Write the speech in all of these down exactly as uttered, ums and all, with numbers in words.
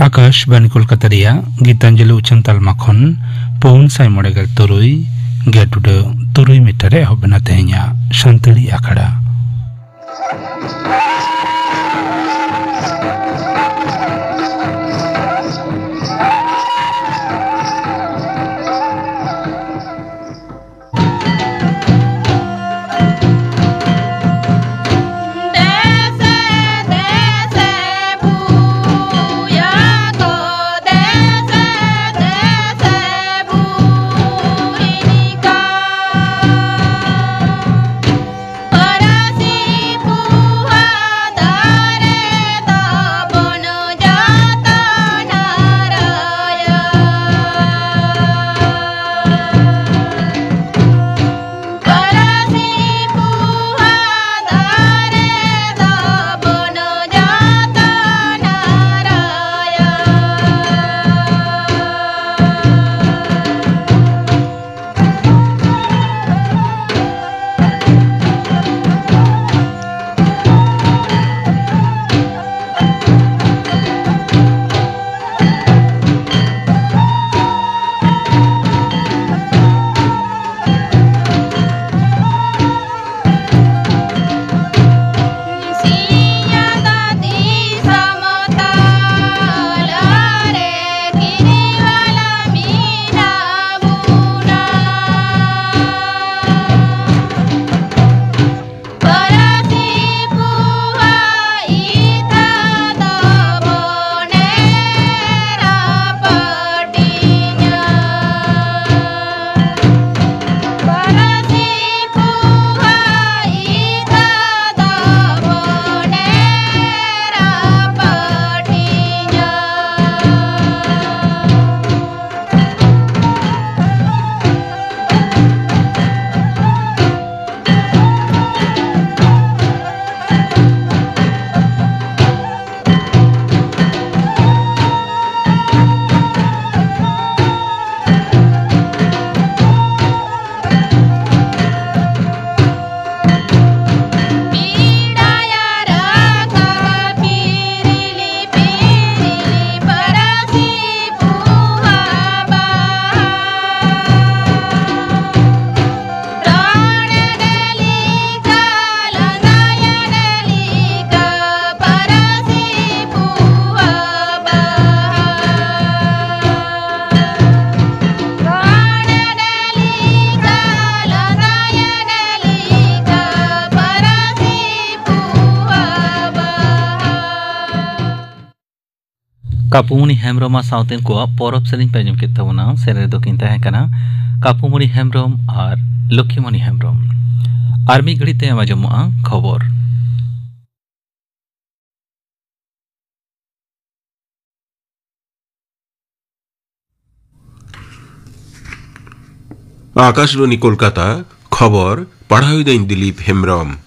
ᱟᱠᱟᱥᱵᱟᱱᱤ ᱠᱳᱞᱠᱟᱛᱟ ᱨᱮᱭᱟᱜ ᱜᱤᱛᱟᱧᱡᱚᱞᱤ ᱩᱪᱷᱟᱹᱱ ᱛᱟᱞᱢᱟ ᱠᱷᱚᱱ ᱯᱩᱱ ᱥᱟᱭ ᱢᱚᱬᱮ ᱜᱮᱞ ᱛᱩᱨᱩᱭ ᱜᱮᱴ ᱩᱰᱟᱹ ᱛᱩᱨᱩᱭ ᱢᱤᱴᱟᱨ ᱨᱮ ᱮᱦᱚᱵ ᱮᱱᱟ ᱛᱮᱦᱮᱧᱟᱜ ᱥᱟᱱᱛᱟᱲᱤ ᱟᱠᱷᱲᱟ᱾ ᱠᱟᱯᱩᱢᱩᱱᱤ ᱦᱮᱢᱵᱨᱚᱢ ᱟᱨ ᱥᱟᱶᱛᱮᱱ ᱠᱚᱣᱟᱜ ᱯᱚᱨᱚᱵᱽ ᱥᱮᱨᱮᱧ ᱯᱮ ᱟᱸᱡᱚᱢ ᱠᱮᱫ ᱛᱟᱵᱚᱱᱟ᱾ ᱥᱮᱨᱮᱧ ᱨᱮᱫᱚ ᱠᱤᱱ ᱛᱟᱦᱮᱸ ᱠᱟᱱᱟ ᱠᱟᱯᱩᱢᱩᱱᱤ ᱦᱮᱢᱵᱨᱚᱢ ᱟᱨ ᱞᱚᱠᱠᱷᱤᱢᱚᱱᱤ ᱦᱮᱢᱵᱨᱚᱢ᱾ ᱟᱨ ᱢᱤᱫ ᱜᱷᱟᱹᱲᱤᱡ ᱛᱟᱭᱚᱢ ᱟᱸᱡᱚᱢᱚᱜᱼᱟ ᱠᱷᱚᱵᱚᱨ᱾ ᱟᱠᱟᱥᱵᱟᱬᱤ ᱠᱳᱞᱠᱟᱛᱟ, ᱠᱷᱚᱵᱚᱨ ᱯᱟᱲᱦᱟᱣ ᱮᱫᱟᱹᱧ ᱫᱤᱞᱤᱯ ᱦᱮᱢᱵᱨᱚᱢ᱾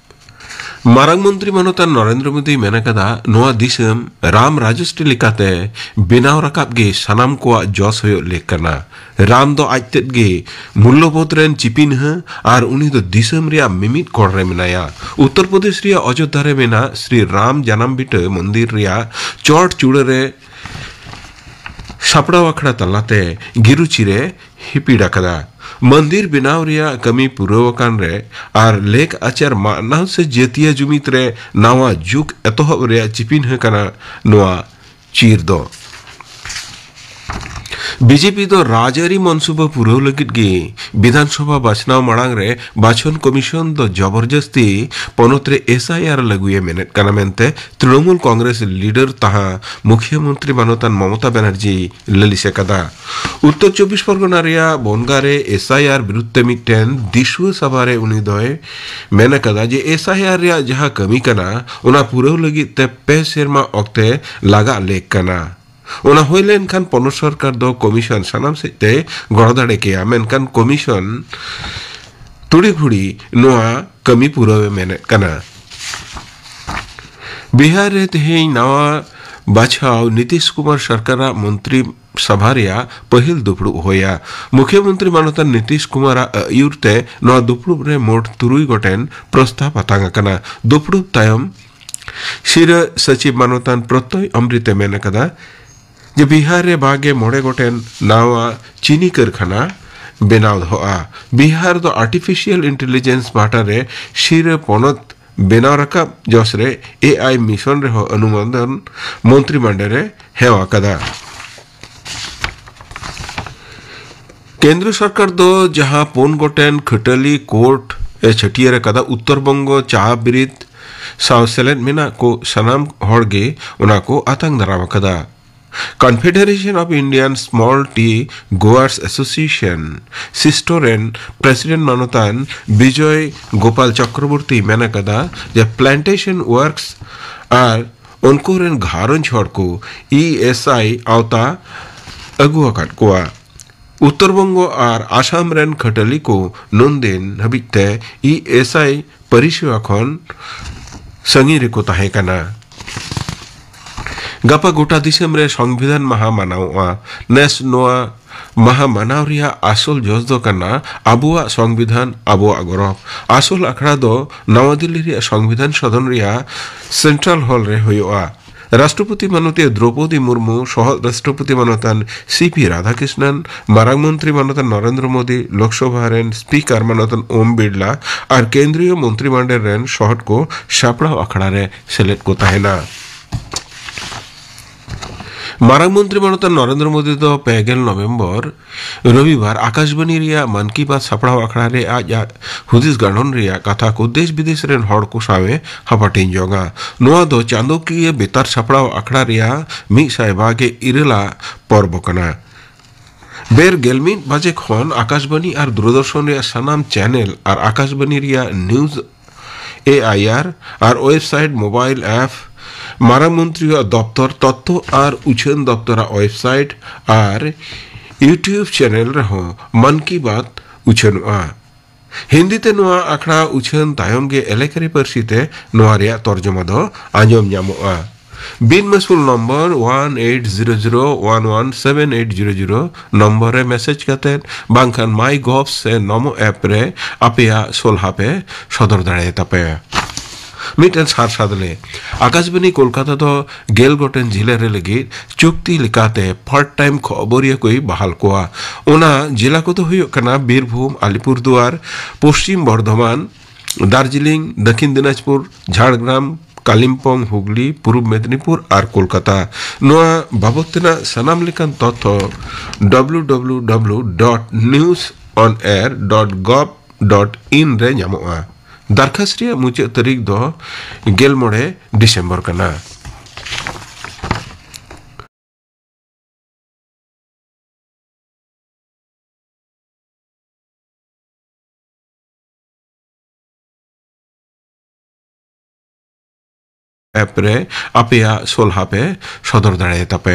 ᱢᱟᱨᱟᱝ ᱢᱚᱱᱛᱨᱤ ᱢᱟᱱᱚᱛᱟᱱ ᱱᱚᱨᱮᱱᱫᱨᱚ ᱢᱳᱫᱤᱭ ᱢᱮᱱ ᱟᱠᱟᱫᱟ, ᱱᱚᱣᱟ ᱫᱤᱥᱚᱢ ᱨᱟᱢ ᱨᱟᱡᱽᱥᱴᱨᱤ ᱞᱮᱠᱟᱛᱮ ᱵᱮᱱᱟᱣ ᱨᱟᱠᱟᱵ ᱜᱮ ᱥᱟᱱᱟᱢ ᱠᱚᱣᱟᱜ ᱡᱚᱥ ᱦᱩᱭᱩᱜ ᱞᱮᱠ ᱠᱟᱱᱟ᱾ ᱨᱟᱢ ᱫᱚ ᱟᱡ ᱛᱮᱫ ᱜᱮ ᱢᱩᱞᱞᱚᱵᱳᱫᱷ ᱨᱮᱱ ᱪᱤᱯᱤᱱᱦᱟᱹ ᱟᱨ ᱩᱱᱤ ᱫᱚ ᱫᱤᱥᱚᱢ ᱨᱮᱭᱟᱜ ᱢᱤᱢᱤᱫ ᱠᱚᱬ ᱨᱮ ᱢᱮᱱᱟᱭᱟ᱾ ᱩᱛᱛᱚᱨ ᱯᱨᱚᱫᱮᱥ ᱨᱮᱭᱟᱜ ᱚᱡᱳᱫᱽᱫᱷᱟ ᱨᱮ ᱢᱮᱱᱟᱜ ᱥᱨᱤ ᱨᱟᱢ ᱡᱟᱱᱟᱢ ᱵᱷᱤᱴᱟᱹ ᱢᱚᱱᱫᱤᱨ ᱨᱮᱭᱟᱜ ᱪᱚᱴ ᱪᱩᱲᱟᱹ ᱨᱮ ᱥᱟᱯᱲᱟᱣ ᱟᱠᱷᱲᱟ ᱛᱟᱞᱟᱛᱮ ᱜᱤᱨᱩᱪᱤᱨᱮ ᱦᱤᱯᱤᱲ ᱟᱠᱟᱫᱟ᱾ ᱢᱚᱱᱫᱤᱨ ᱵᱮᱱᱟᱣ ᱨᱮᱭᱟᱜ ᱠᱟᱹᱢᱤ ᱯᱩᱨᱟᱹᱣ ᱟᱠᱟᱱ ᱨᱮ ᱟᱨ ᱞᱮᱠ ᱟᱪᱟᱨ ᱢᱟᱱᱟᱣ ᱥᱮ ᱡᱟᱹᱛᱤᱭᱟᱹ ᱡᱩᱢᱤᱫ ᱨᱮ ᱱᱟᱣᱟ ᱡᱩᱜᱽ ᱮᱛᱚᱦᱚᱵ ᱨᱮᱭᱟᱜ ᱪᱤᱯᱤᱱᱦᱟᱹ ᱠᱟᱱᱟ ᱱᱚᱣᱟ ᱪᱤᱨ ᱫᱚ᱾ ᱵᱤᱡᱮᱯᱤ ᱫᱚ ᱨᱟᱡᱽᱟᱹᱨᱤ ᱢᱚᱱᱥᱩᱵᱟᱹ ᱯᱩᱨᱟᱹᱣ ᱞᱟᱹᱜᱤᱫ ᱜᱮ ᱵᱤᱫᱷᱟᱱ ᱥᱚᱵᱷᱟ ᱵᱟᱪᱷᱱᱟᱣ ᱢᱟᱲᱟᱝ ᱨᱮ ᱵᱟᱪᱷᱚᱱ ᱠᱚᱢᱤᱥᱚᱱ ᱫᱚ ᱡᱚᱵᱚᱨᱡᱚᱥᱛᱤ ᱯᱚᱱᱚᱛ ᱨᱮ ᱮᱥ ᱟᱭ ᱟᱨ ᱞᱟᱹᱜᱩᱭᱮ ᱢᱮᱱᱮᱫ ᱠᱟᱱᱟ ᱢᱮᱱᱛᱮ ᱛᱨᱤᱱᱚᱢᱩᱞ ᱠᱚᱝᱜᱨᱮᱥ ᱞᱤᱰᱟᱨ ᱛᱟᱦᱟ ᱢᱩᱠᱷᱭᱟᱹ ᱢᱚᱱᱛᱨᱤ ᱢᱟᱱᱚᱛᱟᱱ ᱢᱚᱢᱚᱛᱟ ᱵᱟᱱᱟᱨᱡᱤ ᱞᱟᱹᱞᱤᱥ ᱟᱠᱟᱫᱟ᱾ ᱩᱛᱛᱚᱨ ᱪᱚᱵᱵᱤᱥ ᱯᱚᱨᱜᱚᱱᱟ ᱨᱮᱭᱟᱜ ᱵᱚᱱᱜᱟ ᱨᱮ ᱮᱥ ᱟᱭ ᱟᱨ ᱵᱤᱨᱩᱫᱷ ᱛᱮ ᱢᱤᱫᱴᱮᱱ ᱫᱤᱥᱩᱣᱟᱹ ᱥᱟᱵᱷᱟ ᱨᱮ ᱩᱱᱤ ᱫᱚᱭ ᱢᱮᱱ ᱟᱠᱟᱫᱟ ᱡᱮ ᱮᱥ ᱟᱭ ᱟᱨ ᱨᱮᱭᱟᱜ ᱡᱟᱦᱟᱸ ᱠᱟᱹᱢᱤ ᱠᱟᱱᱟ, ᱚᱱᱟ ᱯᱩᱨᱟᱹᱣ ᱞᱟᱹᱜᱤᱫ ᱛᱮ ᱯᱮ ᱥᱮᱨᱢᱟ ᱚᱠᱛᱮ ᱞᱟᱜᱟᱜ ᱞᱮᱠ ᱠᱟᱱᱟ᱾ ᱚᱱᱟ ᱦᱩᱭ ᱞᱮᱱᱠᱷᱟᱱ ᱯᱚᱱᱚᱛ ᱥᱚᱨᱠᱟᱨ ᱫᱚ ᱠᱚᱢᱤᱥᱚᱱ ᱥᱟᱱᱟᱢ ᱥᱮᱫ ᱛᱮ ᱜᱚᱲᱚ ᱫᱟᱲᱮ ᱠᱮᱭᱟ, ᱢᱮᱱᱠᱷᱟᱱ ᱠᱚᱢᱤᱥᱚᱱ ᱛᱩᱲᱤ ᱯᱷᱩᱲᱤ ᱱᱚᱣᱟ ᱠᱟᱹᱢᱤ ᱯᱩᱨᱟᱹᱣ ᱮ ᱢᱮᱱᱮᱫ ᱠᱟᱱᱟ᱾ ᱵᱤᱦᱟᱨ ᱨᱮ ᱛᱮᱦᱮᱧ ᱱᱟᱣᱟ ᱵᱟᱪᱷᱟᱣ ᱱᱤᱛᱤᱥ ᱠᱩᱢᱟᱨ ᱥᱚᱨᱠᱟᱨᱟᱜ ᱢᱚᱱᱛᱨᱤ ᱥᱚᱵᱷᱟ ᱨᱮᱭᱟᱜ ᱯᱟᱹᱦᱤᱞ ᱫᱩᱯᱲᱩᱵ ᱦᱩᱭᱟ᱾ ᱢᱩᱠᱷᱭᱟᱹ ᱢᱚᱱᱛᱨᱤ ᱢᱟᱱᱚᱛᱟᱱ ᱱᱤᱛᱤᱥ ᱠᱩᱢᱟᱨᱟᱜ ᱟᱹᱭᱩᱨ ᱛᱮ ᱱᱚᱣᱟ ᱫᱩᱯᱲᱩᱵ ᱨᱮ ᱢᱳᱴ ᱛᱩᱨᱩᱭ ᱜᱚᱴᱮᱱ ᱯᱨᱚᱥᱛᱟᱵ ᱟᱛᱟᱝ ᱟᱠᱟᱱᱟ᱾ ᱫᱩᱯᱲᱩᱵ ᱛᱟᱭᱚᱢ ᱥᱤᱨᱟᱹ ᱥᱚᱪᱤᱵ ᱢᱟᱱᱚᱛᱟᱱ ᱯᱨᱚᱛᱚᱭ ᱚᱢᱨᱤᱛ ᱮ ᱢᱮᱱ ᱟᱠᱟᱫᱟ ᱡᱮ ᱵᱤᱦᱟᱨ ᱨᱮ ᱵᱟᱜᱮ ᱢᱚᱬᱮ ᱜᱚᱴᱮᱱ ᱱᱟᱣᱟ ᱪᱤᱱᱤ ᱠᱟᱹᱨᱠᱷᱟᱱᱟ ᱵᱮᱱᱟᱣ ᱫᱚᱦᱚᱜᱼᱟ᱾ ᱵᱤᱦᱟᱨ ᱫᱚ ᱟᱨᱴᱤᱯᱷᱤᱥᱤᱭᱟᱞ ᱤᱱᱴᱮᱞᱤᱡᱮᱱᱥ ᱯᱟᱦᱴᱟ ᱨᱮ ᱥᱤᱨᱟᱹ ᱯᱚᱱᱚᱛ ᱵᱮᱱᱟᱣ ᱨᱟᱠᱟᱵ ᱡᱚᱥ ᱨᱮ ᱮ ᱟᱭ ᱢᱤᱥᱚᱱ ᱨᱮᱦᱚᱸ ᱚᱱᱩᱢᱳᱫᱚᱱ ᱢᱚᱱᱛᱨᱤ ᱢᱟᱱᱰᱮ ᱨᱮ ᱦᱮᱣ ᱟᱠᱟᱫᱟ᱾ ᱠᱮᱱᱫᱨᱚ ᱥᱚᱨᱠᱟᱨ ᱫᱚ ᱡᱟᱦᱟᱸ ᱯᱩᱱ ᱜᱚᱴᱮᱱ ᱠᱷᱟᱹᱴᱟᱹᱞᱤ ᱠᱳᱰ ᱮ ᱪᱷᱟᱹᱴᱭᱟᱹᱨ ᱟᱠᱟᱫᱟ, ᱩᱛᱛᱚᱨ ᱵᱚᱝᱜᱚ ᱪᱟ ᱵᱤᱨᱤᱫ ᱥᱟᱶ ᱥᱮᱞᱮᱫ ᱢᱮᱱᱟᱜ ᱠᱚ ᱥᱟᱱᱟᱢ ᱦᱚᱲ ᱜᱮ ᱚᱱᱟ ᱠᱚ ᱟᱛᱟᱝ ᱫᱟᱨᱟᱢ ᱟᱠᱟᱫᱟ᱾ Confederation of Indian Small Tea Growers Association, SISTO ᱨᱮᱱ president ᱢᱟᱱᱚᱛᱟᱱ ᱵᱤᱡᱚᱭ ᱜᱳᱯᱟᱞ ᱪᱚᱠᱨᱚᱵᱚᱨᱛᱤ ᱢᱮᱱ ᱟᱠᱟᱫᱟ ᱡᱮ plantation workers ᱟᱨ ᱩᱱᱠᱩ ᱨᱮᱱ ᱜᱷᱟᱨᱚᱸᱡᱽ ᱦᱚᱲ ᱠᱚ ᱤ ᱮᱥ ᱟᱭ ᱟᱣᱛᱟ ᱟᱹᱜᱩ ᱟᱠᱟᱫ ᱠᱚᱣᱟ᱾ ᱩᱛᱛᱚᱨ ᱵᱚᱝᱜᱚ ᱟᱨ ᱟᱥᱟᱢ ᱨᱮᱱ ᱠᱷᱟᱹᱴᱟᱹᱞᱤ ᱠᱚ ᱱᱩᱱᱫᱤᱱ ᱦᱟᱹᱵᱤᱡ ᱛᱮ ᱤ ᱮᱥ ᱟᱭ ᱯᱚᱨᱤᱥᱮᱵᱟ ᱠᱷᱚᱱ ᱥᱟᱺᱜᱤᱧ ᱨᱮᱠᱚ ᱛᱟᱦᱮᱸ ᱠᱟᱱᱟ᱾ ᱜᱟᱯᱟ ᱜᱚᱴᱟ ᱫᱤᱥᱚᱢ ᱨᱮ ᱥᱚᱝᱵᱤᱫᱷᱟᱱ ᱢᱟᱦᱟ ᱢᱟᱱᱟᱣᱚᱜᱼᱟ᱾ ᱱᱮᱥ ᱱᱚᱣᱟ ᱢᱟᱦᱟ ᱢᱟᱱᱟᱣ ᱨᱮᱭᱟᱜ ᱟᱥᱚᱞ ᱡᱚᱥ ᱫᱚ ᱠᱟᱱᱟ ᱟᱵᱚᱣᱟᱜ ᱥᱚᱝᱵᱤᱫᱷᱟᱱ, ᱟᱵᱚᱣᱟᱜ ᱜᱚᱨᱚᱵ᱾ ᱟᱥᱚᱞ ᱟᱠᱷᱲᱟ ᱫᱚ ᱱᱟᱣᱟ ᱫᱤᱞᱞᱤ ᱨᱮᱭᱟᱜ ᱥᱚᱝᱵᱤᱫᱷᱟᱱ ᱥᱚᱫᱚᱱ ᱨᱮᱭᱟᱜ ᱥᱮᱱᱴᱨᱟᱞ ᱦᱚᱞ ᱨᱮ ᱦᱩᱭᱩᱜᱼᱟ᱾ ᱨᱟᱥᱴᱨᱚᱯᱚᱛᱤ ᱢᱟᱱᱚᱛᱤᱭᱟᱹ ᱫᱨᱚᱣᱯᱚᱫᱤ ᱢᱩᱨᱢᱩ, ᱥᱚᱦᱚᱫ ᱨᱟᱥᱴᱨᱚᱯᱚᱛᱤ ᱢᱟᱱᱚᱛᱟᱱ ᱥᱤ ᱯᱤ ᱨᱟᱫᱷᱟᱠᱨᱤᱥᱱᱟᱱ, ᱢᱟᱨᱟᱝ ᱢᱚᱱᱛᱨᱤ ᱢᱟᱱᱚᱛᱟᱱ ᱱᱚᱨᱮᱱᱫᱨᱚ ᱢᱳᱫᱤ, ᱞᱳᱠᱥᱚᱵᱷᱟ ᱨᱮᱱ ᱥᱯᱤᱠᱟᱨ ᱢᱟᱱᱚᱛᱟᱱ ᱳᱢ ᱵᱤᱨᱞᱟ ᱟᱨ ᱠᱮᱱᱫᱨᱤᱭᱚ ᱢᱚᱱᱛᱨᱤ ᱢᱚᱱᱰᱚᱞ ᱨᱮᱱ ᱥᱚᱦᱚᱫ ᱠᱚ ᱥᱟᱯᱲᱟᱣ ᱟᱠᱷᱲᱟ ᱨᱮ ᱥᱮᱞᱮᱫ ᱠᱚ ᱛᱟᱦᱮᱱᱟ᱾ ᱢᱟᱨᱟᱝ ᱢᱚᱱᱛᱨᱤ ᱢᱟᱱᱚᱛᱟᱱ ᱱᱚᱨᱮᱱᱫᱨᱚ ᱢᱳᱫᱤ ᱫᱚ ᱯᱮ ᱜᱮᱞ ᱱᱚᱵᱷᱮᱢᱵᱚᱨ ᱨᱚᱵᱤᱵᱟᱨ ᱟᱠᱟᱥᱵᱟᱱᱤ ᱨᱮᱭᱟᱜ ᱢᱟᱱ ᱠᱤ ᱵᱟᱛ ᱥᱟᱯᱲᱟᱣ ᱟᱠᱷᱲᱟ ᱨᱮ ᱟᱡ ᱟᱡ ᱦᱩᱫᱤᱥ ᱜᱟᱲᱚᱱ ᱨᱮᱭᱟᱜ ᱠᱟᱛᱷᱟ ᱠᱚ ᱫᱮᱥ ᱵᱤᱫᱮᱥ ᱨᱮᱱ ᱦᱚᱲ ᱠᱚ ᱥᱟᱶ ᱮ ᱦᱟᱯᱟᱴᱤᱧ ᱡᱚᱝᱟ᱾ ᱱᱚᱣᱟ ᱫᱚ ᱪᱟᱸᱫᱚᱠᱤᱭᱟᱹ ᱵᱮᱛᱟᱨ ᱥᱟᱯᱲᱟᱣ ᱟᱠᱷᱲᱟ ᱨᱮᱭᱟᱜ ᱢᱤᱫ ᱥᱟᱭ ᱵᱟᱜᱮ ᱤᱨᱟᱹᱞ ᱟᱜ ᱯᱚᱨᱵᱚ ᱠᱟᱱᱟ᱾ ᱵᱮᱨ ᱜᱮᱞ ᱢᱤᱫ ᱵᱟᱡᱮ ᱠᱷᱚᱱ ᱟᱠᱟᱥᱵᱟᱱᱤ ᱟᱨ ᱫᱩᱨᱫᱚᱨᱥᱚᱱ ᱨᱮᱭᱟᱜ ᱥᱟᱱᱟᱢ ᱪᱮᱱᱮᱞ ᱟᱨ ᱟᱠᱟᱥᱵᱟᱱᱤ ᱨᱮᱭᱟᱜ ᱱᱤᱭᱩᱡᱽ ᱮ ᱟᱭ ᱟᱨ ᱟᱨ ᱳᱭᱮᱵᱥᱟᱭᱤᱴ, ᱢᱳᱵᱟᱭᱤᱞ ᱮᱯ, ᱢᱟᱨᱟᱝ ᱢᱚᱱᱛᱨᱤᱭᱟᱜ ᱫᱚᱯᱛᱚᱨ, ᱛᱚᱛᱛᱷᱚ ᱟᱨ ᱩᱪᱷᱟᱹᱱ ᱫᱚᱯᱛᱚᱨᱟᱜ ᱳᱭᱮᱵᱥᱟᱭᱤᱴ ᱟᱨ YouTube ᱪᱮᱱᱮᱞ ᱨᱮᱦᱚᱸ ᱢᱟᱱ ᱠᱤ ᱵᱟᱛ ᱩᱪᱷᱟᱹᱱᱚᱜᱼᱟ᱾ ᱦᱤᱱᱫᱤ ᱛᱮ ᱱᱚᱣᱟ ᱟᱠᱷᱲᱟ ᱩᱪᱷᱟᱹᱱ ᱛᱟᱭᱚᱢ ᱜᱮ ᱮᱞᱮᱠᱟᱨᱤ ᱯᱟᱹᱨᱥᱤ ᱛᱮ ᱱᱚᱣᱟ ᱨᱮᱭᱟᱜ ᱛᱚᱨᱡᱚᱢᱟ ᱫᱚ ᱟᱸᱡᱚᱢ ᱧᱟᱢᱚᱜᱼᱟ᱾ ᱵᱤᱱ ᱢᱟᱹᱥᱩᱞ number one eight zero zero one one seven eight zero zero number ᱨᱮ ᱢᱮᱥᱮᱡᱽ ᱠᱟᱛᱮ ᱵᱟᱝᱠᱷᱟᱱ ᱢᱟᱭ ᱜᱚᱵᱷ ᱥᱮ ᱱᱚᱢᱚ ᱮᱯ ᱨᱮ ᱟᱯᱮᱭᱟᱜ ᱥᱚᱞᱦᱟ ᱯᱮ ᱥᱚᱫᱚᱨ ᱫᱟᱲᱮᱭᱟᱛᱟᱯᱮᱭᱟ᱾ ᱢᱤᱫᱴᱮᱱ ᱥᱟᱨ ᱥᱟᱫᱽᱞᱮ᱾ ᱟᱠᱟᱥᱵᱟᱱᱤ ᱠᱳᱞᱠᱟᱛᱟ ᱫᱚ ᱜᱮᱞ ᱜᱚᱴᱮᱱ ᱡᱤᱞᱟᱹ ᱨᱮ ᱞᱟᱹᱜᱤᱫ ᱪᱩᱠᱛᱤ ᱞᱮᱠᱟᱛᱮ ᱯᱟᱨᱴ ᱴᱟᱭᱤᱢ ᱠᱷᱚᱵᱚᱨᱤᱭᱟᱹ ᱠᱚᱭ ᱵᱟᱦᱟᱞ ᱠᱚᱣᱟ᱾ ᱚᱱᱟ ᱡᱤᱞᱟ ᱠᱚᱫᱚ ᱦᱩᱭᱩᱜ ᱠᱟᱱᱟ ᱵᱤᱨᱵᱷᱩᱢ, ᱟᱞᱤᱯᱩᱨᱫᱩᱣᱟᱨ, ᱯᱚᱥᱪᱤᱢ ᱵᱚᱨᱫᱷᱚᱢᱟᱱ, ᱫᱟᱨᱡᱤᱞᱤᱝ, ᱫᱚᱠᱷᱤᱱ ᱫᱤᱱᱟᱡᱽᱯᱩᱨ, ᱡᱷᱟᱲᱜᱨᱟᱢ, ᱠᱟᱞᱤᱢᱯᱚᱝ, ᱦᱩᱜᱽᱞᱤ, ᱯᱩᱨᱩᱵ ᱢᱮᱫᱽᱱᱤᱯᱩᱨ ᱟᱨ ᱠᱳᱞᱠᱟᱛᱟ᱾ ᱱᱚᱣᱟ ᱵᱟᱵᱚᱫ ᱛᱮᱱᱟᱜ ᱥᱟᱱᱟᱢ ᱞᱮᱠᱟᱱ ᱛᱚᱛᱛᱷᱚ W W W dot news on air dot gov dot in ᱨᱮ ᱧᱟᱢᱚᱜᱼᱟ᱾ ᱫᱟᱨᱠᱷᱟᱥ ᱨᱮᱭᱟᱜ ᱢᱩᱪᱟᱹᱫ ᱛᱟᱹᱨᱤᱠᱷ ᱫᱚ ᱜᱮᱞ ᱢᱚᱬᱮ ᱰᱤᱥᱮᱢᱵᱚᱨ ᱠᱟᱱᱟ᱾ ᱮᱯ ᱨᱮ ᱟᱯᱮᱭᱟᱜ ᱥᱚᱞᱦᱟ ᱯᱮ ᱥᱚᱫᱚᱨ ᱫᱟᱲᱮᱭᱟᱛᱟ ᱯᱮ᱾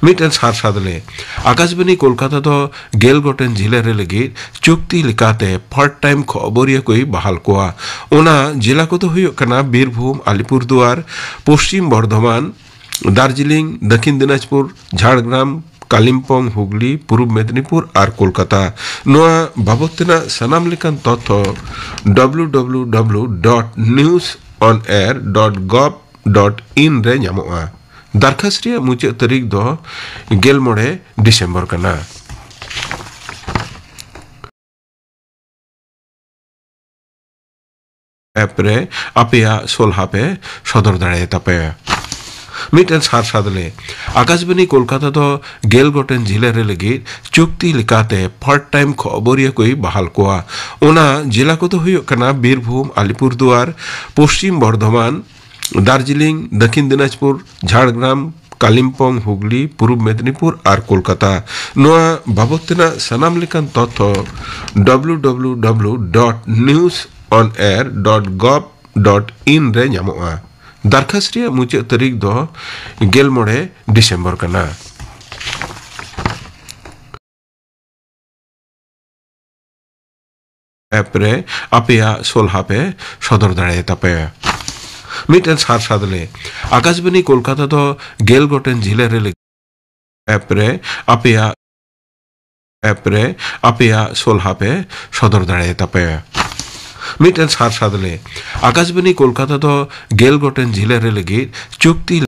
ᱢᱤᱫᱴᱮᱱ ᱥᱟᱨ ᱥᱟᱫᱽᱞᱮ, ᱟᱠᱟᱥᱵᱟᱱᱤ ᱠᱳᱞᱠᱟᱛᱟ ᱫᱚ ᱜᱮᱞ ᱜᱚᱴᱮᱱ ᱡᱤᱞᱟᱹ ᱨᱮ ᱞᱟᱹᱜᱤᱫ ᱪᱩᱠᱛᱤ ᱞᱮᱠᱟᱛᱮ ᱯᱟᱨᱴ ᱴᱟᱭᱤᱢ ᱠᱷᱚᱵᱚᱨᱤᱭᱟᱹ ᱠᱚᱭ ᱵᱟᱦᱟᱞ ᱠᱚᱣᱟ᱾ ᱚᱱᱟ ᱡᱮᱞᱟ ᱠᱚᱫᱚ ᱦᱩᱭᱩᱜ ᱠᱟᱱᱟ ᱵᱤᱨᱵᱷᱩᱢ, ᱟᱞᱤᱯᱩᱨᱫᱩᱣᱟᱨ, ᱯᱚᱥᱪᱤᱢ ᱵᱚᱨᱫᱷᱚᱢᱟᱱ, ᱫᱟᱨᱡᱤᱞᱤᱝ, ᱫᱚᱠᱷᱤᱱ ᱫᱤᱱᱟᱡᱽᱯᱩᱨ, ᱡᱷᱟᱲᱜᱨᱟᱢ, ᱠᱟᱞᱤᱢᱯᱚᱝ, ᱦᱩᱜᱽᱞᱤ, ᱯᱩᱨᱩᱵ ᱢᱮᱫᱤᱱᱤᱯᱩᱨ ᱟᱨ ᱠᱳᱞᱠᱟᱛᱟ᱾ ᱱᱚᱣᱟ ᱵᱟᱵᱚᱫ ᱛᱮᱱᱟᱜ ᱥᱟᱱᱟᱢ ᱞᱮᱠᱟᱱ ᱛᱚᱛᱛᱷᱚ W W W dot news on air dot gov dot in ᱨᱮ ᱧᱟᱢᱚᱜᱼᱟ᱾ ᱫᱟᱨᱠᱷᱟᱥ ᱨᱮᱭᱟᱜ ᱢᱩᱪᱟᱹᱫ ᱛᱟᱹᱨᱤᱠᱷ ᱫᱚ ᱜᱮᱞ ᱢᱚᱬᱮ ᱰᱤᱥᱮᱢᱵᱚᱨ ᱠᱟᱱᱟ᱾ ᱮᱯ ᱨᱮ ᱟᱯᱮᱭᱟᱜ ᱥᱚᱞᱦᱟ ᱯᱮ ᱥᱚᱫᱚᱨ ᱫᱟᱲᱮᱭᱟᱛᱟ ᱯᱮ᱾ ᱢᱤᱫᱴᱮᱱ ᱥᱟᱨ ᱥᱟᱫᱽᱞᱮ, ᱟᱠᱟᱥᱵᱟᱱᱤ ᱠᱳᱞᱠᱟᱛᱟ ᱫᱚ ᱜᱮᱞ ᱜᱚᱴᱮᱱ ᱡᱤᱞᱟᱹ ᱨᱮ ᱞᱟᱹᱜᱤᱫ ᱪᱩᱠᱛᱤ ᱞᱮᱠᱟᱛᱮ ᱯᱟᱨᱴ ᱴᱟᱭᱤᱢ ᱠᱷᱚᱵᱚᱨᱤᱭᱟᱹ ᱠᱚᱭ ᱵᱟᱦᱟᱞ ᱠᱚᱣᱟ᱾ ᱚᱱᱟ ᱡᱮᱞᱟ ᱠᱚᱫᱚ ᱦᱩᱭᱩᱜ ᱠᱟᱱᱟ ᱵᱤᱨᱵᱷᱩᱢ, ᱟᱞᱤᱯᱩᱨᱫᱩᱣᱟᱨ, ᱯᱚᱥᱪᱤᱢ ᱵᱚᱨᱫᱷᱚᱢᱟᱱ, ᱫᱟᱨᱡᱤᱞᱤᱝ, ᱫᱚᱠᱷᱤᱱ ᱫᱤᱱᱟᱡᱽᱯᱩᱨ, ᱡᱷᱟᱲᱜᱨᱟᱢ, ᱠᱟᱞᱤᱢᱯᱚᱝ, ᱦᱩᱜᱽᱞᱤ, ᱯᱩᱨᱩᱵ ᱢᱮᱫᱤᱱᱤᱯᱩᱨ ᱟᱨ ᱠᱳᱞᱠᱟᱛᱟ᱾ ᱱᱚᱣᱟ ᱵᱟᱵᱚᱫ ᱛᱮᱱᱟᱜ ᱥᱟᱱᱟᱢ ᱞᱮᱠᱟᱱ ᱛᱚᱛᱛᱷᱚ W W W dot news on air dot gov dot in ᱨᱮ ᱧᱟᱢᱚᱜᱼᱟ᱾ ᱫᱟᱨᱠᱷᱟᱥ ᱨᱮᱭᱟᱜ ᱢᱩᱪᱟᱹᱫ ᱛᱟᱹᱨᱤᱠᱷ ᱫᱚ ᱜᱮᱞ ᱢᱚᱬᱮ ᱰᱤᱥᱮᱢᱵᱚᱨ ᱠᱟᱱᱟ᱾ ᱮᱯ ᱨᱮ ᱟᱯᱮᱭᱟᱜ ᱥᱚᱞᱦᱟ ᱯᱮ ᱥᱚᱫᱚᱨ ᱫᱟᱲᱮᱭᱟᱛᱟ ᱯᱮ᱾ ᱢᱤᱫᱴᱮᱱ ᱥᱟᱨ ᱥᱟᱫᱽᱞᱮ, ᱟᱠᱟᱥᱵᱟᱱᱤ ᱠᱳᱞᱠᱟᱛᱟ ᱫᱚ ᱜᱮᱞ ᱜᱚᱴᱮᱱ ᱡᱤᱞᱟᱹ ᱨᱮ ᱞᱟᱹᱜᱤᱫ ᱮᱯ ᱨᱮ ᱟᱯᱮᱭᱟᱜ, ᱮᱯ ᱨᱮ ᱟᱯᱮᱭᱟᱜ ᱥᱚᱞᱦᱟ ᱯᱮ ᱥᱚᱫᱚᱨ ᱫᱟᱲᱮᱭᱟᱛᱟ ᱯᱮ᱾ ᱢᱤᱫᱴᱮᱱ ᱥᱟᱨ ᱥᱟᱫᱽᱞᱮ, ᱟᱠᱟᱥᱵᱟᱱᱤ ᱠᱳᱞᱠᱟᱛᱟ ᱫᱚ ᱜᱮᱞ ᱜᱚᱴᱮᱱ ᱡᱤᱞᱟᱹ ᱨᱮ ᱞᱟᱹᱜᱤᱫ ᱪᱩᱠᱛᱤ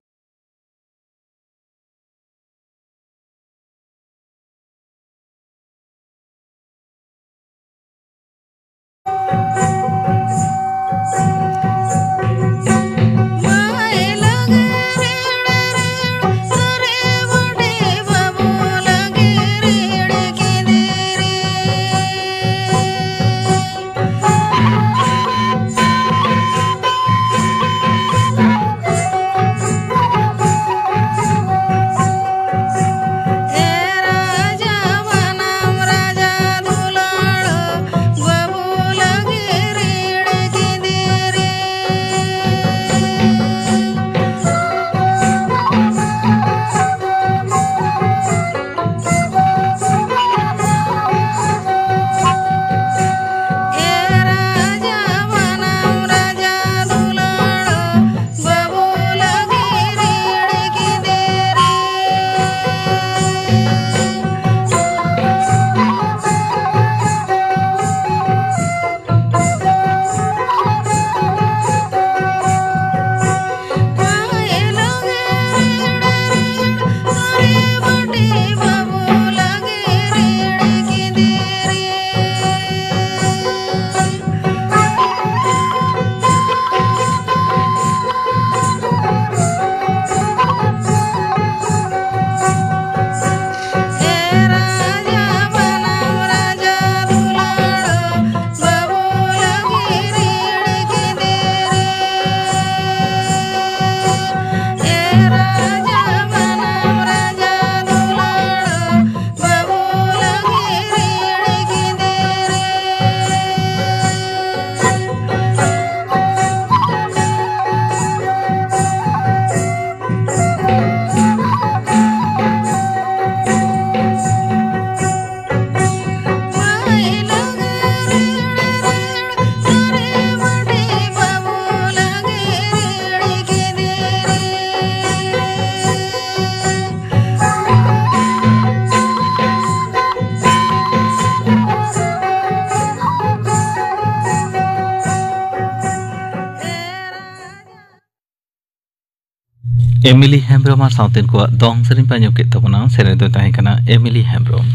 ᱮᱢᱤᱞᱤ ᱦᱮᱢᱵᱽᱨᱚᱢ ᱟᱨ ᱥᱟᱶᱛᱮᱱ ᱠᱚᱣᱟᱜ ᱫᱚᱝ ᱥᱮᱨᱮᱧ ᱯᱮ ᱟᱸᱡᱚᱢ ᱠᱮᱫ ᱛᱟᱵᱚᱱᱟ᱾ ᱥᱮᱨᱮᱧ ᱫᱚᱭ ᱛᱟᱦᱮᱸ ᱠᱟᱱᱟ ᱮᱢᱤᱞᱤ ᱦᱮᱢᱵᱽᱨᱚᱢ᱾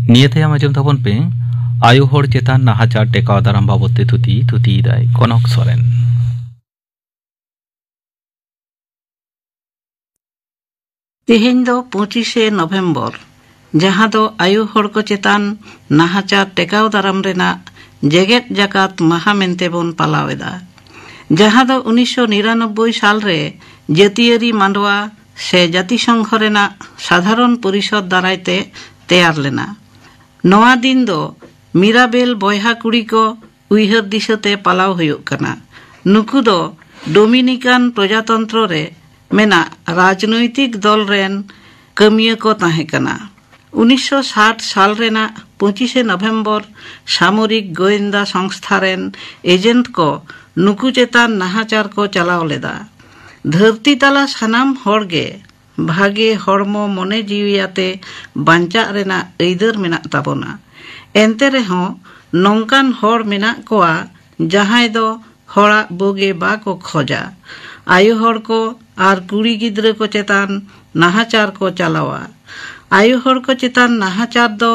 ᱱᱤᱭᱟᱹ ᱛᱟᱭᱚᱢ ᱟᱸᱡᱚᱢ ᱛᱟᱵᱚᱱ ᱯᱮ ᱟᱭᱳ ᱦᱚᱲ ᱪᱮᱛᱟᱱ ᱱᱟᱦᱟᱪᱟᱨ ᱴᱮᱠᱟᱣ ᱫᱟᱨᱟᱢ ᱵᱟᱵᱚᱫ ᱛᱮ ᱛᱷᱩᱛᱤ, ᱛᱷᱩᱛᱤᱭᱮᱫᱟᱭ ᱠᱚᱱᱚᱠ ᱥᱚᱨᱮᱱ᱾ ᱛᱮᱦᱮᱧ ᱫᱚ ᱯᱚᱸᱪᱤᱥᱮ ᱱᱚᱵᱷᱮᱢᱵᱚᱨ, ᱡᱟᱦᱟᱸ ᱫᱚ ᱟᱭᱳ ᱦᱚᱲ ᱠᱚ ᱪᱮᱛᱟᱱ ᱱᱟᱦᱟᱪᱟᱨ ᱴᱮᱠᱟᱣ ᱫᱟᱨᱟᱢ ᱨᱮᱱᱟᱜ ᱡᱮᱜᱮᱛ ᱡᱟᱠᱟᱛ ᱢᱟᱦᱟ ᱢᱮᱱᱛᱮ ᱵᱚᱱ ᱯᱟᱞᱟᱣ ᱮᱫᱟ, ᱡᱟᱦᱟᱸ ᱫᱚ ᱩᱱᱤᱥᱥᱚ ᱱᱤᱨᱟᱱᱚᱵᱵᱳᱭ ᱥᱟᱞ ᱨᱮ ᱡᱟᱹᱛᱤᱭᱟᱹᱨᱤ ᱢᱟᱰᱣᱟ ᱥᱮ ᱡᱟᱹᱛᱤᱥᱚᱝᱜᱷᱚ ᱨᱮᱱᱟᱜ ᱥᱟᱫᱷᱟᱨᱚᱱ ᱯᱚᱨᱤᱥᱚᱫ ᱫᱟᱨᱟᱭ ᱛᱮ ᱛᱮᱭᱟᱨ ᱞᱮᱱᱟ᱾ ᱱᱚᱣᱟ ᱫᱤᱱ ᱫᱚ ᱢᱤᱨᱟᱵᱮᱞ ᱵᱚᱭᱦᱟ ᱠᱩᱲᱤ ᱠᱚ ᱩᱭᱦᱟᱹᱨ ᱫᱤᱥᱟᱹ ᱛᱮ ᱯᱟᱞᱟᱣ ᱦᱩᱭᱩᱜ ᱠᱟᱱᱟ᱾ ᱱᱩᱠᱩ ᱫᱚ ᱰᱳᱢᱤᱱᱤᱠᱟᱱ ᱯᱨᱚᱡᱟᱛᱚᱱᱛᱨᱚ ᱨᱮ ᱢᱮᱱᱟᱜ ᱨᱟᱡᱽᱱᱳᱭᱛᱤᱠ ᱫᱚᱞ ᱨᱮᱱ ᱠᱟᱹᱢᱤᱭᱟᱹ ᱠᱚ ᱛᱟᱦᱮᱸ ᱠᱟᱱᱟ᱾ ᱩᱱᱤᱥᱥᱚ ᱥᱟᱴ ᱥᱟᱞ ᱨᱮᱱᱟᱜ ᱯᱚᱸᱪᱤᱥᱮ ᱱᱚᱵᱷᱮᱢᱵᱚᱨ ᱥᱟᱢᱚᱨᱤᱠ ᱜᱳᱭᱮᱱᱫᱟ ᱥᱚᱝᱥᱛᱷᱟ ᱨᱮᱱ ᱮᱡᱮᱱᱴ ᱠᱚ ᱱᱩᱠᱩ ᱪᱮᱛᱟᱱ ᱱᱟᱦᱟᱪᱟᱨ ᱠᱚ ᱪᱟᱞᱟᱣ ᱞᱮᱫᱟ᱾ ᱫᱷᱟᱹᱨᱛᱤ ᱛᱟᱞᱟ ᱥᱟᱱᱟᱢ ᱦᱚᱲ ᱜᱮ ᱵᱷᱟᱜᱮ ᱦᱚᱲᱢᱚ ᱢᱚᱱᱮ ᱡᱤᱣᱤ ᱟᱛᱮ ᱵᱟᱧᱪᱟᱜ ᱨᱮᱱᱟᱜ ᱟᱹᱭᱫᱟᱹᱨ ᱢᱮᱱᱟᱜ ᱛᱟᱵᱚᱱᱟ᱾ ᱮᱱᱛᱮ ᱨᱮᱦᱚᱸ ᱱᱚᱝᱠᱟᱱ ᱦᱚᱲ ᱢᱮᱱᱟᱜ ᱠᱚᱣᱟ ᱡᱟᱦᱟᱸᱭ ᱫᱚ ᱦᱚᱲᱟᱜ ᱵᱩᱜᱤ ᱵᱟᱠᱚ ᱠᱷᱚᱡᱟ᱾ ᱟᱭᱳ ᱦᱚᱲ ᱠᱚ ᱟᱨ ᱠᱩᱲᱤ ᱜᱤᱫᱽᱨᱟᱹ ᱠᱚ ᱪᱮᱛᱟᱱ ᱱᱟᱦᱟᱪᱟᱨ ᱠᱚ ᱪᱟᱞᱟᱣᱟ᱾ ᱟᱭᱳ ᱦᱚᱲ ᱠᱚ ᱪᱮᱛᱟᱱ ᱱᱟᱦᱟᱪᱟᱨ ᱫᱚ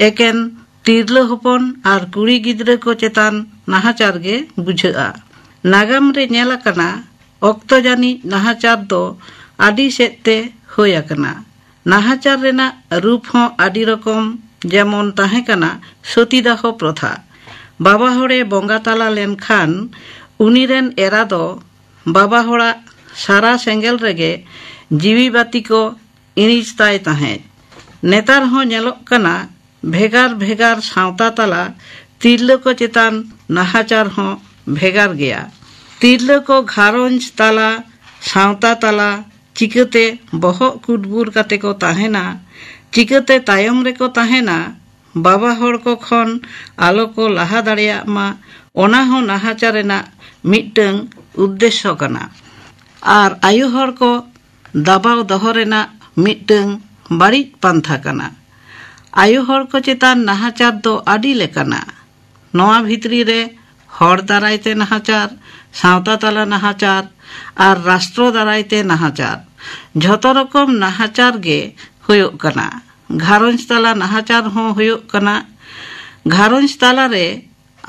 ᱮᱠᱮᱱ ᱛᱤᱨᱞᱟᱹ ᱦᱚᱯᱚᱱ ᱟᱨ ᱠᱩᱲᱤ ᱜᱤᱫᱽᱨᱟᱹ ᱠᱚ ᱪᱮᱛᱟᱱ ᱱᱟᱦᱟᱪᱟᱨ ᱜᱮ ᱵᱩᱡᱷᱟᱹᱜᱼᱟ᱾ ᱱᱟᱜᱟᱢ ᱨᱮ ᱧᱮᱞ ᱟᱠᱟᱱᱟ, ᱚᱠᱛᱚ ᱡᱟᱹᱱᱤᱡ ᱱᱟᱦᱟᱪᱟᱨ ᱫᱚ ᱟᱹᱰᱤ ᱥᱮᱫ ᱛᱮ ᱦᱩᱭ ᱟᱠᱟᱱᱟ᱾ ᱱᱟᱦᱟᱪᱟᱨ ᱨᱮᱱᱟᱜ ᱨᱩᱯ ᱦᱚᱸ ᱟᱹᱰᱤ ᱨᱚᱠᱚᱢ, ᱡᱮᱢᱚᱱ ᱛᱟᱦᱮᱸ ᱠᱟᱱᱟ ᱥᱚᱛᱤᱫᱟᱦᱚ ᱯᱨᱚᱛᱷᱟ᱾ ᱵᱟᱵᱟ ᱦᱚᱲᱮ ᱵᱚᱸᱜᱟ ᱛᱟᱞᱟ ᱞᱮᱱᱠᱷᱟᱱ ᱩᱱᱤ ᱨᱮᱱ ᱮᱨᱟ ᱫᱚ ᱵᱟᱵᱟ ᱦᱚᱲᱟᱜ ᱥᱟᱨᱟ ᱥᱮᱸᱜᱮᱞ ᱨᱮᱜᱮ ᱡᱤᱣᱤ ᱵᱟᱹᱛᱤ ᱠᱚ ᱤᱬᱤᱡ ᱛᱟᱭ ᱛᱟᱦᱮᱸᱫ᱾ ᱱᱮᱛᱟᱨ ᱦᱚᱸ ᱧᱮᱞᱚᱜ ᱠᱟᱱᱟ, ᱵᱷᱮᱜᱟᱨ ᱵᱷᱮᱜᱟᱨ ᱥᱟᱶᱛᱟ ᱛᱟᱞᱟ ᱛᱤᱨᱞᱟᱹ ᱠᱚ ᱪᱮᱛᱟᱱ ᱱᱟᱦᱟᱪᱟᱨ ᱦᱚᱸ ᱵᱷᱮᱜᱟᱨ ᱜᱮᱭᱟ᱾ ᱛᱤᱨᱞᱟᱹ ᱠᱚ ᱜᱷᱟᱨᱚᱸᱡᱽ ᱛᱟᱞᱟ, ᱥᱟᱶᱛᱟ ᱛᱟᱞᱟ ᱪᱤᱠᱟᱹᱛᱮ ᱵᱚᱦᱚᱜ ᱠᱩᱴᱵᱩᱨ ᱠᱟᱛᱮ ᱠᱚ ᱛᱟᱦᱮᱱᱟ, ᱪᱤᱠᱟᱹᱛᱮ ᱛᱟᱭᱚᱢ ᱨᱮᱠᱚ ᱛᱟᱦᱮᱱᱟ, ᱵᱟᱵᱟ ᱦᱚᱲ ᱠᱚ ᱠᱷᱚᱱ ᱟᱞᱚ ᱠᱚ ᱞᱟᱦᱟ ᱫᱟᱲᱮᱭᱟᱜ ᱢᱟ, ᱚᱱᱟ ᱦᱚᱸ ᱱᱟᱦᱟᱪᱟᱨ ᱨᱮᱱᱟᱜ ᱢᱤᱫᱴᱟᱹᱝ ᱩᱫᱽᱫᱮᱥᱥᱚ ᱠᱟᱱᱟ᱾ ᱟᱨ ᱟᱭᱳ ᱦᱚᱲ ᱠᱚ ᱫᱟᱵᱟᱣ ᱫᱚᱦᱚ ᱨᱮᱱᱟᱜ ᱢᱤᱫᱴᱟᱹᱝ ᱵᱟᱹᱲᱤᱡ ᱯᱟᱱᱛᱷᱟ ᱠᱟᱱᱟ᱾ ᱟᱭᱳ ᱦᱚᱲ ᱠᱚ ᱪᱮᱛᱟᱱ ᱱᱟᱦᱟᱪᱟᱨ ᱫᱚ ᱟᱹᱰᱤ ᱞᱮᱠᱟᱱᱟ᱾ ᱱᱚᱣᱟ ᱵᱷᱤᱛᱨᱤ ᱨᱮ ᱦᱚᱲ ᱫᱟᱨᱟᱭ ᱛᱮ ᱱᱟᱦᱟᱪᱟᱨ, ᱥᱟᱶᱛᱟ ᱛᱟᱞᱟ ᱱᱟᱦᱟᱪᱟᱨ ᱟᱨ ᱨᱟᱥᱴᱨᱚ ᱫᱟᱨᱟᱭ ᱛᱮ ᱱᱟᱦᱟᱪᱟᱨ᱾ ᱡᱷᱚᱛᱚ ᱨᱚᱠᱚᱢ ᱱᱟᱦᱟᱪᱟᱨ ᱜᱮ ᱦᱩᱭᱩᱜ ᱠᱟᱱᱟ᱾ ᱜᱷᱟᱨᱚᱸᱡᱽ ᱛᱟᱞᱟ ᱱᱟᱦᱟᱪᱟᱨ ᱦᱚᱸ ᱦᱩᱭᱩᱜ ᱠᱟᱱᱟ᱾ ᱜᱷᱟᱨᱚᱸᱡᱽ ᱛᱟᱞᱟ ᱨᱮ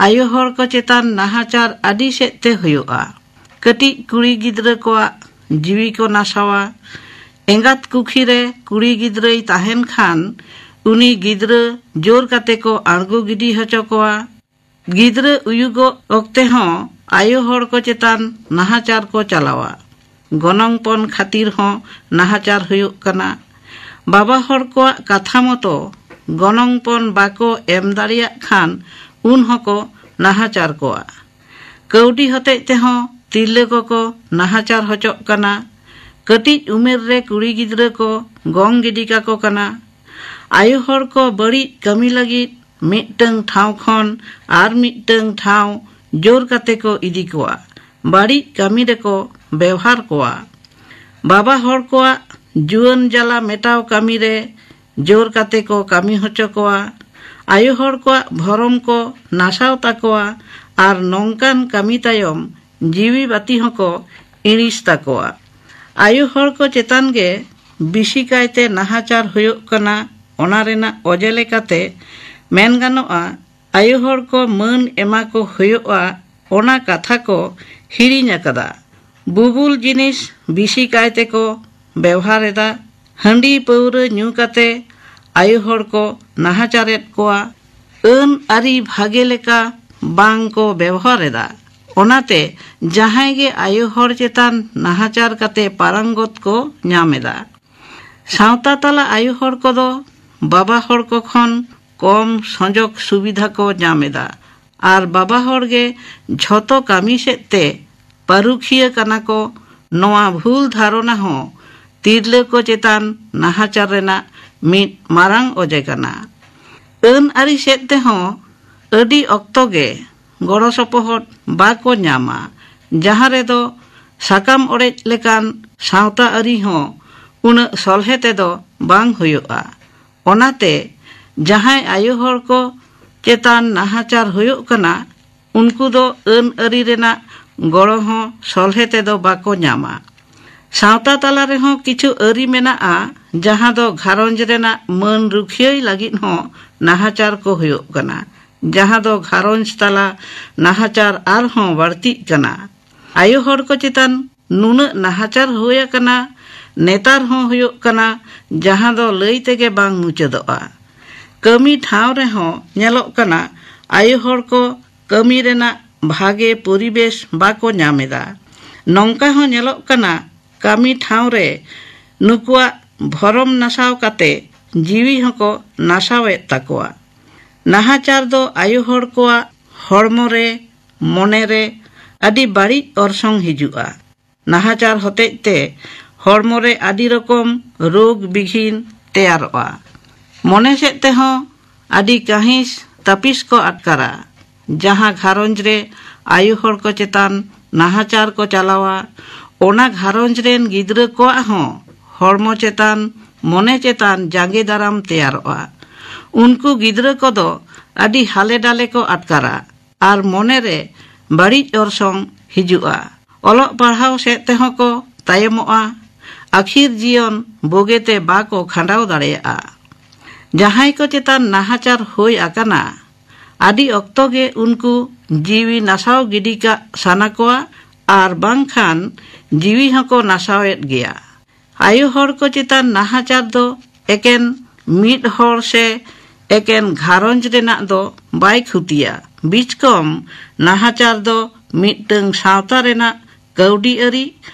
ᱟᱭᱳ ᱦᱚᱲ ᱠᱚ ᱪᱮᱛᱟᱱ ᱱᱟᱦᱟᱪᱟᱨ ᱟᱹᱰᱤ ᱥᱮᱫ ᱛᱮ ᱦᱩᱭᱩᱜᱼᱟ᱾ ᱠᱟᱹᱴᱤᱡ ᱠᱩᱲᱤ ᱜᱤᱫᱽᱨᱟᱹ ᱠᱚᱣᱟᱜ ᱡᱤᱣᱤ ᱠᱚ ᱱᱟᱥᱟᱣᱟ᱾ ᱮᱸᱜᱟᱛ ᱠᱩᱠᱷᱤ ᱨᱮ ᱠᱩᱲᱤ ᱜᱤᱫᱽᱨᱟᱹᱭ ᱛᱟᱦᱮᱱ ᱠᱷᱟᱱ, ᱩᱱᱤ ᱜᱤᱫᱽᱨᱟᱹ ᱡᱳᱨ ᱠᱟᱛᱮ ᱠᱚ ᱟᱬᱜᱚ ᱜᱤᱰᱤ ᱦᱚᱪᱚ ᱠᱚᱣᱟ᱾ ᱜᱤᱫᱽᱨᱟᱹ ᱩᱭᱩᱜᱚᱜ ᱚᱠᱛᱮ ᱦᱚᱸ ᱟᱭᱳ ᱦᱚᱲ ᱠᱚ ᱪᱮᱛᱟᱱ ᱱᱟᱦᱟᱪᱟᱨ ᱠᱚ ᱪᱟᱞᱟᱣᱟ᱾ ᱜᱚᱱᱚᱝ ᱯᱚᱱ ᱠᱷᱟᱹᱛᱤᱨ ᱦᱚᱸ ᱱᱟᱦᱟᱪᱟᱨ ᱦᱩᱭᱩᱜ ᱠᱟᱱᱟ᱾ ᱵᱟᱵᱟ ᱦᱚᱲ ᱠᱚᱣᱟᱜ ᱠᱟᱛᱷᱟ ᱢᱚᱛᱚ ᱜᱚᱱᱚᱝ ᱯᱚᱱ ᱵᱟᱠᱚ ᱮᱢ ᱫᱟᱲᱮᱭᱟᱜ ᱠᱷᱟᱱ, ᱩᱱ ᱦᱚᱸᱠᱚ ᱱᱟᱦᱟᱪᱟᱨ ᱠᱚᱣᱟ᱾ ᱠᱟᱹᱣᱰᱤ ᱦᱚᱛᱮᱡ ᱛᱮᱦᱚᱸ ᱛᱤᱨᱞᱟᱹ ᱠᱚᱠᱚ ᱱᱟᱦᱟᱪᱟᱨ ᱦᱚᱪᱚᱜ ᱠᱟᱱᱟ᱾ ᱠᱟᱹᱴᱤᱡ ᱩᱢᱮᱨ ᱨᱮ ᱠᱩᱲᱤ ᱜᱤᱫᱽᱨᱟᱹ ᱠᱚ ᱜᱚᱝ ᱜᱤᱰᱤ ᱠᱟᱠᱚ ᱠᱟᱱᱟ᱾ ᱟᱭᱳ ᱦᱚᱲ ᱠᱚ ᱵᱟᱹᱲᱤᱡ ᱠᱟᱹᱢᱤ ᱞᱟᱹᱜᱤᱫ ᱢᱤᱫᱴᱟᱝ ᱴᱷᱟᱶ ᱠᱷᱚᱱ ᱟᱨ ᱢᱤᱫᱴᱟᱝ ᱴᱷᱟᱶ ᱡᱳᱨ ᱠᱟᱛᱮ ᱠᱚ ᱤᱫᱤ ᱠᱚᱣᱟ, ᱵᱟᱹᱲᱤᱡ ᱠᱟᱹᱢᱤ ᱨᱮᱠᱚ ᱵᱮᱣᱦᱟᱨ ᱠᱚᱣᱟ᱾ ᱵᱟᱵᱟ ᱦᱚᱲ ᱠᱚᱣᱟᱜ ᱡᱩᱣᱟᱹᱱ ᱡᱟᱞᱟ ᱢᱮᱴᱟᱣ ᱠᱟᱹᱢᱤ ᱨᱮ ᱡᱳᱨ ᱠᱟᱛᱮ ᱠᱚ ᱠᱟᱹᱢᱤ ᱦᱚᱪᱚ ᱠᱚᱣᱟ᱾ ᱟᱭᱳ ᱦᱚᱲ ᱠᱚᱣᱟᱜ ᱵᱷᱚᱨᱚᱢ ᱠᱚ ᱱᱟᱥᱟᱣ ᱛᱟᱠᱚᱣᱟ ᱟᱨ ᱱᱚᱝᱠᱟᱱ ᱠᱟᱹᱢᱤ ᱛᱟᱭᱚᱢ ᱡᱤᱣᱤ ᱵᱟᱹᱛᱤ ᱦᱚᱸᱠᱚ ᱤᱬᱤᱡ ᱛᱟᱠᱚᱣᱟ᱾ ᱟᱭᱳ ᱦᱚᱲ ᱠᱚ ᱪᱮᱛᱟᱱ ᱜᱮ ᱵᱮᱥᱤ ᱠᱟᱭᱛᱮ ᱱᱟᱦᱟᱪᱟᱨ ᱦᱩᱭᱩᱜ ᱠᱟᱱᱟ᱾ ᱚᱱᱟ ᱨᱮᱱᱟᱜ ᱚᱡᱮ ᱞᱮᱠᱟᱛᱮ ᱢᱮᱱ ᱜᱟᱱᱚᱜᱼᱟ, ᱟᱭᱳ ᱦᱚᱲ ᱠᱚ ᱢᱟᱹᱱ ᱮᱢᱟ ᱠᱚ ᱦᱩᱭᱩᱜᱼᱟ, ᱚᱱᱟ ᱠᱟᱛᱷᱟ ᱠᱚ ᱦᱤᱲᱤᱧ ᱟᱠᱟᱫᱟ᱾ ᱵᱩᱵᱩᱞ ᱡᱤᱱᱤᱥ ᱵᱮᱥᱤ ᱠᱟᱭᱛᱮ ᱠᱚ ᱵᱮᱣᱦᱟᱨ ᱮᱫᱟ᱾ ᱦᱟᱺᱰᱤ ᱯᱟᱹᱣᱨᱟᱹ ᱧᱩ ᱠᱟᱛᱮ ᱟᱭᱳ ᱦᱚᱲ ᱠᱚ ᱱᱟᱦᱟᱪᱟᱨᱮᱫ ᱠᱚᱣᱟ᱾ ᱟᱹᱱ ᱟᱹᱨᱤ ᱵᱷᱟᱜᱮ ᱞᱮᱠᱟ ᱵᱟᱝ ᱠᱚ ᱵᱮᱣᱦᱟᱨ ᱮᱫᱟ᱾ ᱚᱱᱟᱛᱮ ᱡᱟᱦᱟᱸᱭ ᱜᱮ ᱟᱭᱳ ᱦᱚᱲ ᱪᱮᱛᱟᱱ ᱱᱟᱦᱟᱪᱟᱨ ᱠᱟᱛᱮ ᱯᱟᱨᱟᱝᱜᱚᱛ ᱠᱚ ᱧᱟᱢ ᱮᱫᱟ᱾ ᱥᱟᱶᱛᱟ ᱛᱟᱞᱟ ᱟᱭᱳ ᱦᱚᱲ ᱠᱚᱫᱚ ᱵᱟᱵᱟ ᱦᱚᱲ ᱠᱚ ᱠᱷᱚᱱ ᱠᱚᱢ ᱥᱚᱸᱡᱚᱜ ᱥᱩᱵᱤᱫᱷᱟ ᱠᱚ ᱧᱟᱢ ᱮᱫᱟ᱾ ᱟᱨ ᱵᱟᱵᱟ ᱦᱚᱲ ᱜᱮ ᱡᱷᱚᱛᱚ ᱠᱟᱹᱢᱤ ᱥᱮᱫ ᱛᱮ ᱯᱟᱹᱨᱩᱠᱷᱤᱭᱟᱹ ᱠᱟᱱᱟ ᱠᱚ᱾ ᱱᱚᱣᱟ ᱵᱷᱩᱞ ᱫᱷᱟᱨᱚᱱᱟ ᱦᱚᱸ ᱛᱤᱨᱞᱟᱹ ᱠᱚ ᱪᱮᱛᱟᱱ ᱱᱟᱦᱟᱪᱟᱨ ᱨᱮᱱᱟᱜ ᱢᱤᱫ ᱢᱟᱨᱟᱝ ᱚᱡᱮ ᱠᱟᱱᱟ᱾ ᱟᱹᱱ ᱟᱹᱨᱤ ᱥᱮᱫ ᱛᱮᱦᱚᱸ ᱟᱹᱰᱤ ᱚᱠᱛᱚ ᱜᱮ ᱜᱚᱲᱚ ᱥᱚᱯᱚᱦᱚᱫ ᱵᱟᱠᱚ ᱧᱟᱢᱟ, ᱡᱟᱦᱟᱸ ᱨᱮᱫᱚ ᱥᱟᱠᱟᱢ ᱚᱲᱮᱡ ᱞᱮᱠᱟᱱ ᱥᱟᱶᱛᱟ ᱟᱹᱨᱤ ᱦᱚᱸ ᱩᱱᱟᱹᱜ ᱥᱚᱞᱦᱮ ᱛᱮᱫᱚ ᱵᱟᱝ ᱦᱩᱭᱩᱜᱼᱟ᱾ ᱚᱱᱟᱛᱮ ᱡᱟᱦᱟᱸᱭ ᱟᱭᱳ ᱦᱚᱲ ᱠᱚ ᱪᱮᱛᱟᱱ ᱱᱟᱦᱟᱪᱟᱨ ᱦᱩᱭᱩᱜ ᱠᱟᱱᱟ, ᱩᱱᱠᱩ ᱫᱚ ᱟᱹᱱ ᱟᱹᱨᱤ ᱨᱮᱱᱟᱜ ᱜᱚᱲᱚ ᱦᱚᱸ ᱥᱚᱞᱦᱮ ᱛᱮᱫᱚ ᱵᱟᱠᱚ ᱧᱟᱢᱟ᱾ ᱥᱟᱶᱛᱟ ᱛᱟᱞᱟ ᱨᱮᱦᱚᱸ ᱠᱤᱪᱷᱩ ᱟᱹᱨᱤ ᱢᱮᱱᱟᱜᱼᱟ, ᱡᱟᱦᱟᱸ ᱫᱚ ᱜᱷᱟᱨᱚᱸᱡᱽ ᱨᱮᱱᱟᱜ ᱢᱟᱹᱱ ᱨᱩᱠᱷᱤᱭᱟᱹᱭ ᱞᱟᱹᱜᱤᱫ ᱦᱚᱸ ᱱᱟᱦᱟᱪᱟᱨ ᱠᱚ ᱦᱩᱭᱩᱜ ᱠᱟᱱᱟ, ᱡᱟᱦᱟᱸ ᱫᱚ ᱜᱷᱟᱨᱚᱸᱡᱽ ᱛᱟᱞᱟ ᱱᱟᱦᱟᱪᱟᱨ ᱟᱨᱦᱚᱸ ᱵᱟᱹᱲᱛᱤᱜ ᱠᱟᱱᱟ᱾ ᱟᱭᱳ ᱦᱚᱲ ᱠᱚ ᱪᱮᱛᱟᱱ ᱱᱩᱱᱟᱹᱜ ᱱᱟᱦᱟᱪᱟᱨ ᱦᱩᱭ ᱟᱠᱟᱱᱟ, ᱱᱮᱛᱟᱨ ᱦᱚᱸ ᱦᱩᱭᱩᱜ ᱠᱟᱱᱟ, ᱡᱟᱦᱟᱸ ᱫᱚ ᱞᱟᱹᱭ ᱛᱮᱜᱮ ᱵᱟᱝ ᱢᱩᱪᱟᱹᱫᱚᱜᱼᱟ᱾ ᱠᱟᱹᱢᱤ ᱴᱷᱟᱶ ᱨᱮᱦᱚᱸ ᱧᱮᱞᱚᱜ ᱠᱟᱱᱟ, ᱟᱭᱳ ᱦᱚᱲ ᱠᱚ ᱠᱟᱹᱢᱤ ᱨᱮᱱᱟᱜ ᱵᱷᱟᱜᱮ ᱯᱚᱨᱤᱵᱮᱥ ᱵᱟᱠᱚ ᱧᱟᱢ ᱮᱫᱟ᱾ ᱱᱚᱝᱠᱟ ᱦᱚᱸ ᱧᱮᱞᱚᱜ ᱠᱟᱱᱟ, ᱠᱟᱹᱢᱤ ᱴᱷᱟᱶ ᱨᱮ ᱱᱩᱠᱩᱣᱟᱜ ᱵᱷᱚᱨᱚᱢ ᱱᱟᱥᱟᱣ ᱠᱟᱛᱮ ᱡᱤᱣᱤ ᱦᱚᱸᱠᱚ ᱱᱟᱥᱟᱣᱮᱫ ᱛᱟᱠᱚᱣᱟ᱾ ᱱᱟᱦᱟᱪᱟᱨ ᱫᱚ ᱟᱭᱳ ᱦᱚᱲ ᱠᱚᱣᱟᱜ ᱦᱚᱲᱢᱚ ᱨᱮ, ᱢᱚᱱᱮ ᱨᱮ ᱟᱹᱰᱤ ᱵᱟᱹᱲᱤᱡ ᱚᱨᱥᱚᱝ ᱦᱤᱡᱩᱜᱼᱟ᱾ ᱱᱟᱦᱟᱪᱟᱨ ᱦᱚᱛᱮᱡ ᱛᱮ ᱦᱚᱲᱢᱚ ᱨᱮ ᱟᱹᱰᱤ ᱨᱚᱠᱚᱢ ᱨᱳᱜᱽ ᱵᱤᱜᱷᱤᱱ ᱛᱮᱭᱟᱨᱚᱜᱼᱟ᱾ ᱢᱚᱱᱮ ᱥᱮᱫ ᱛᱮᱦᱚᱸ ᱟᱹᱰᱤ ᱠᱟᱹᱦᱤᱥ ᱛᱟᱹᱯᱤᱥ ᱠᱚ ᱟᱴᱠᱟᱨᱟ᱾ ᱡᱟᱦᱟᱸ ᱜᱷᱟᱨᱚᱸᱡᱽ ᱨᱮ ᱟᱭᱳ ᱦᱚᱲ ᱠᱚ ᱪᱮᱛᱟᱱ ᱱᱟᱦᱟᱪᱟᱨ ᱠᱚ ᱪᱟᱞᱟᱣᱟ, ᱚᱱᱟ ᱜᱷᱟᱨᱚᱸᱡᱽ ᱨᱮᱱ ᱜᱤᱫᱽᱨᱟᱹ ᱠᱚᱣᱟᱜ ᱦᱚᱸ ᱦᱚᱲᱢᱚ ᱪᱮᱛᱟᱱ, ᱢᱚᱱᱮ ᱪᱮᱛᱟᱱ ᱡᱟᱸᱜᱮ ᱫᱟᱨᱟᱢ ᱛᱮᱭᱟᱨᱚᱜᱼᱟ᱾ ᱩᱱᱠᱩ ᱜᱤᱫᱽᱨᱟᱹ ᱠᱚᱫᱚ ᱟᱹᱰᱤ ᱦᱟᱞᱮ ᱰᱟᱞᱮ ᱠᱚ ᱟᱴᱠᱟᱨᱟ ᱟᱨ ᱢᱚᱱᱮ ᱨᱮ ᱵᱟᱹᱲᱤᱡ ᱚᱨᱥᱚᱝ ᱦᱤᱡᱩᱜᱼᱟ᱾ ᱚᱞᱚᱜ ᱯᱟᱲᱦᱟᱣ ᱥᱮᱫ ᱛᱮᱦᱚᱸ ᱠᱚ ᱛᱟᱭᱚᱢᱚᱜᱼᱟ᱾ ᱟᱹᱠᱷᱤᱨ ᱡᱤᱭᱚᱱ ᱵᱳᱜᱮᱛᱮ ᱵᱟᱠᱚ ᱠᱷᱟᱸᱰᱟᱣ ᱫᱟᱲᱮᱭᱟᱜᱼᱟ᱾ ᱡᱟᱦᱟᱸᱭ ᱠᱚ ᱪᱮᱛᱟᱱ ᱱᱟᱦᱟᱪᱟᱨ ᱦᱩᱭ ᱟᱠᱟᱱᱟ, ᱟᱹᱰᱤ ᱚᱠᱛᱚ ᱜᱮ ᱩᱱᱠᱩ ᱡᱤᱣᱤ ᱱᱟᱥᱟᱣ ᱜᱤᱰᱤ ᱠᱟᱜ ᱥᱟᱱᱟ ᱠᱚᱣᱟ ᱟᱨ ᱵᱟᱝᱠᱷᱟᱱ ᱡᱤᱣᱤ ᱦᱚᱸᱠᱚ ᱱᱟᱥᱟᱣᱮᱫ ᱜᱮᱭᱟ᱾ ᱟᱭᱳ ᱦᱚᱲ ᱠᱚ ᱪᱮᱛᱟᱱ ᱱᱟᱦᱟᱪᱟᱨ ᱫᱚ ᱮᱠᱮᱱ ᱢᱤᱫ ᱦᱚᱲ ᱥᱮ ᱮᱠᱮᱱ ᱜᱷᱟᱨᱚᱸᱡᱽ ᱨᱮᱱᱟᱜ ᱫᱚ ᱵᱟᱭ ᱠᱷᱩᱛᱤᱭᱟ᱾ ᱵᱤᱪᱠᱚᱢ ᱱᱟᱦᱟᱪᱟᱨ ᱫᱚ ᱢᱤᱫᱴᱟᱝ ᱥᱟᱶᱛᱟ ᱨᱮᱱᱟᱜ ᱠᱟᱹᱣᱰᱤ ᱟᱹᱨᱤ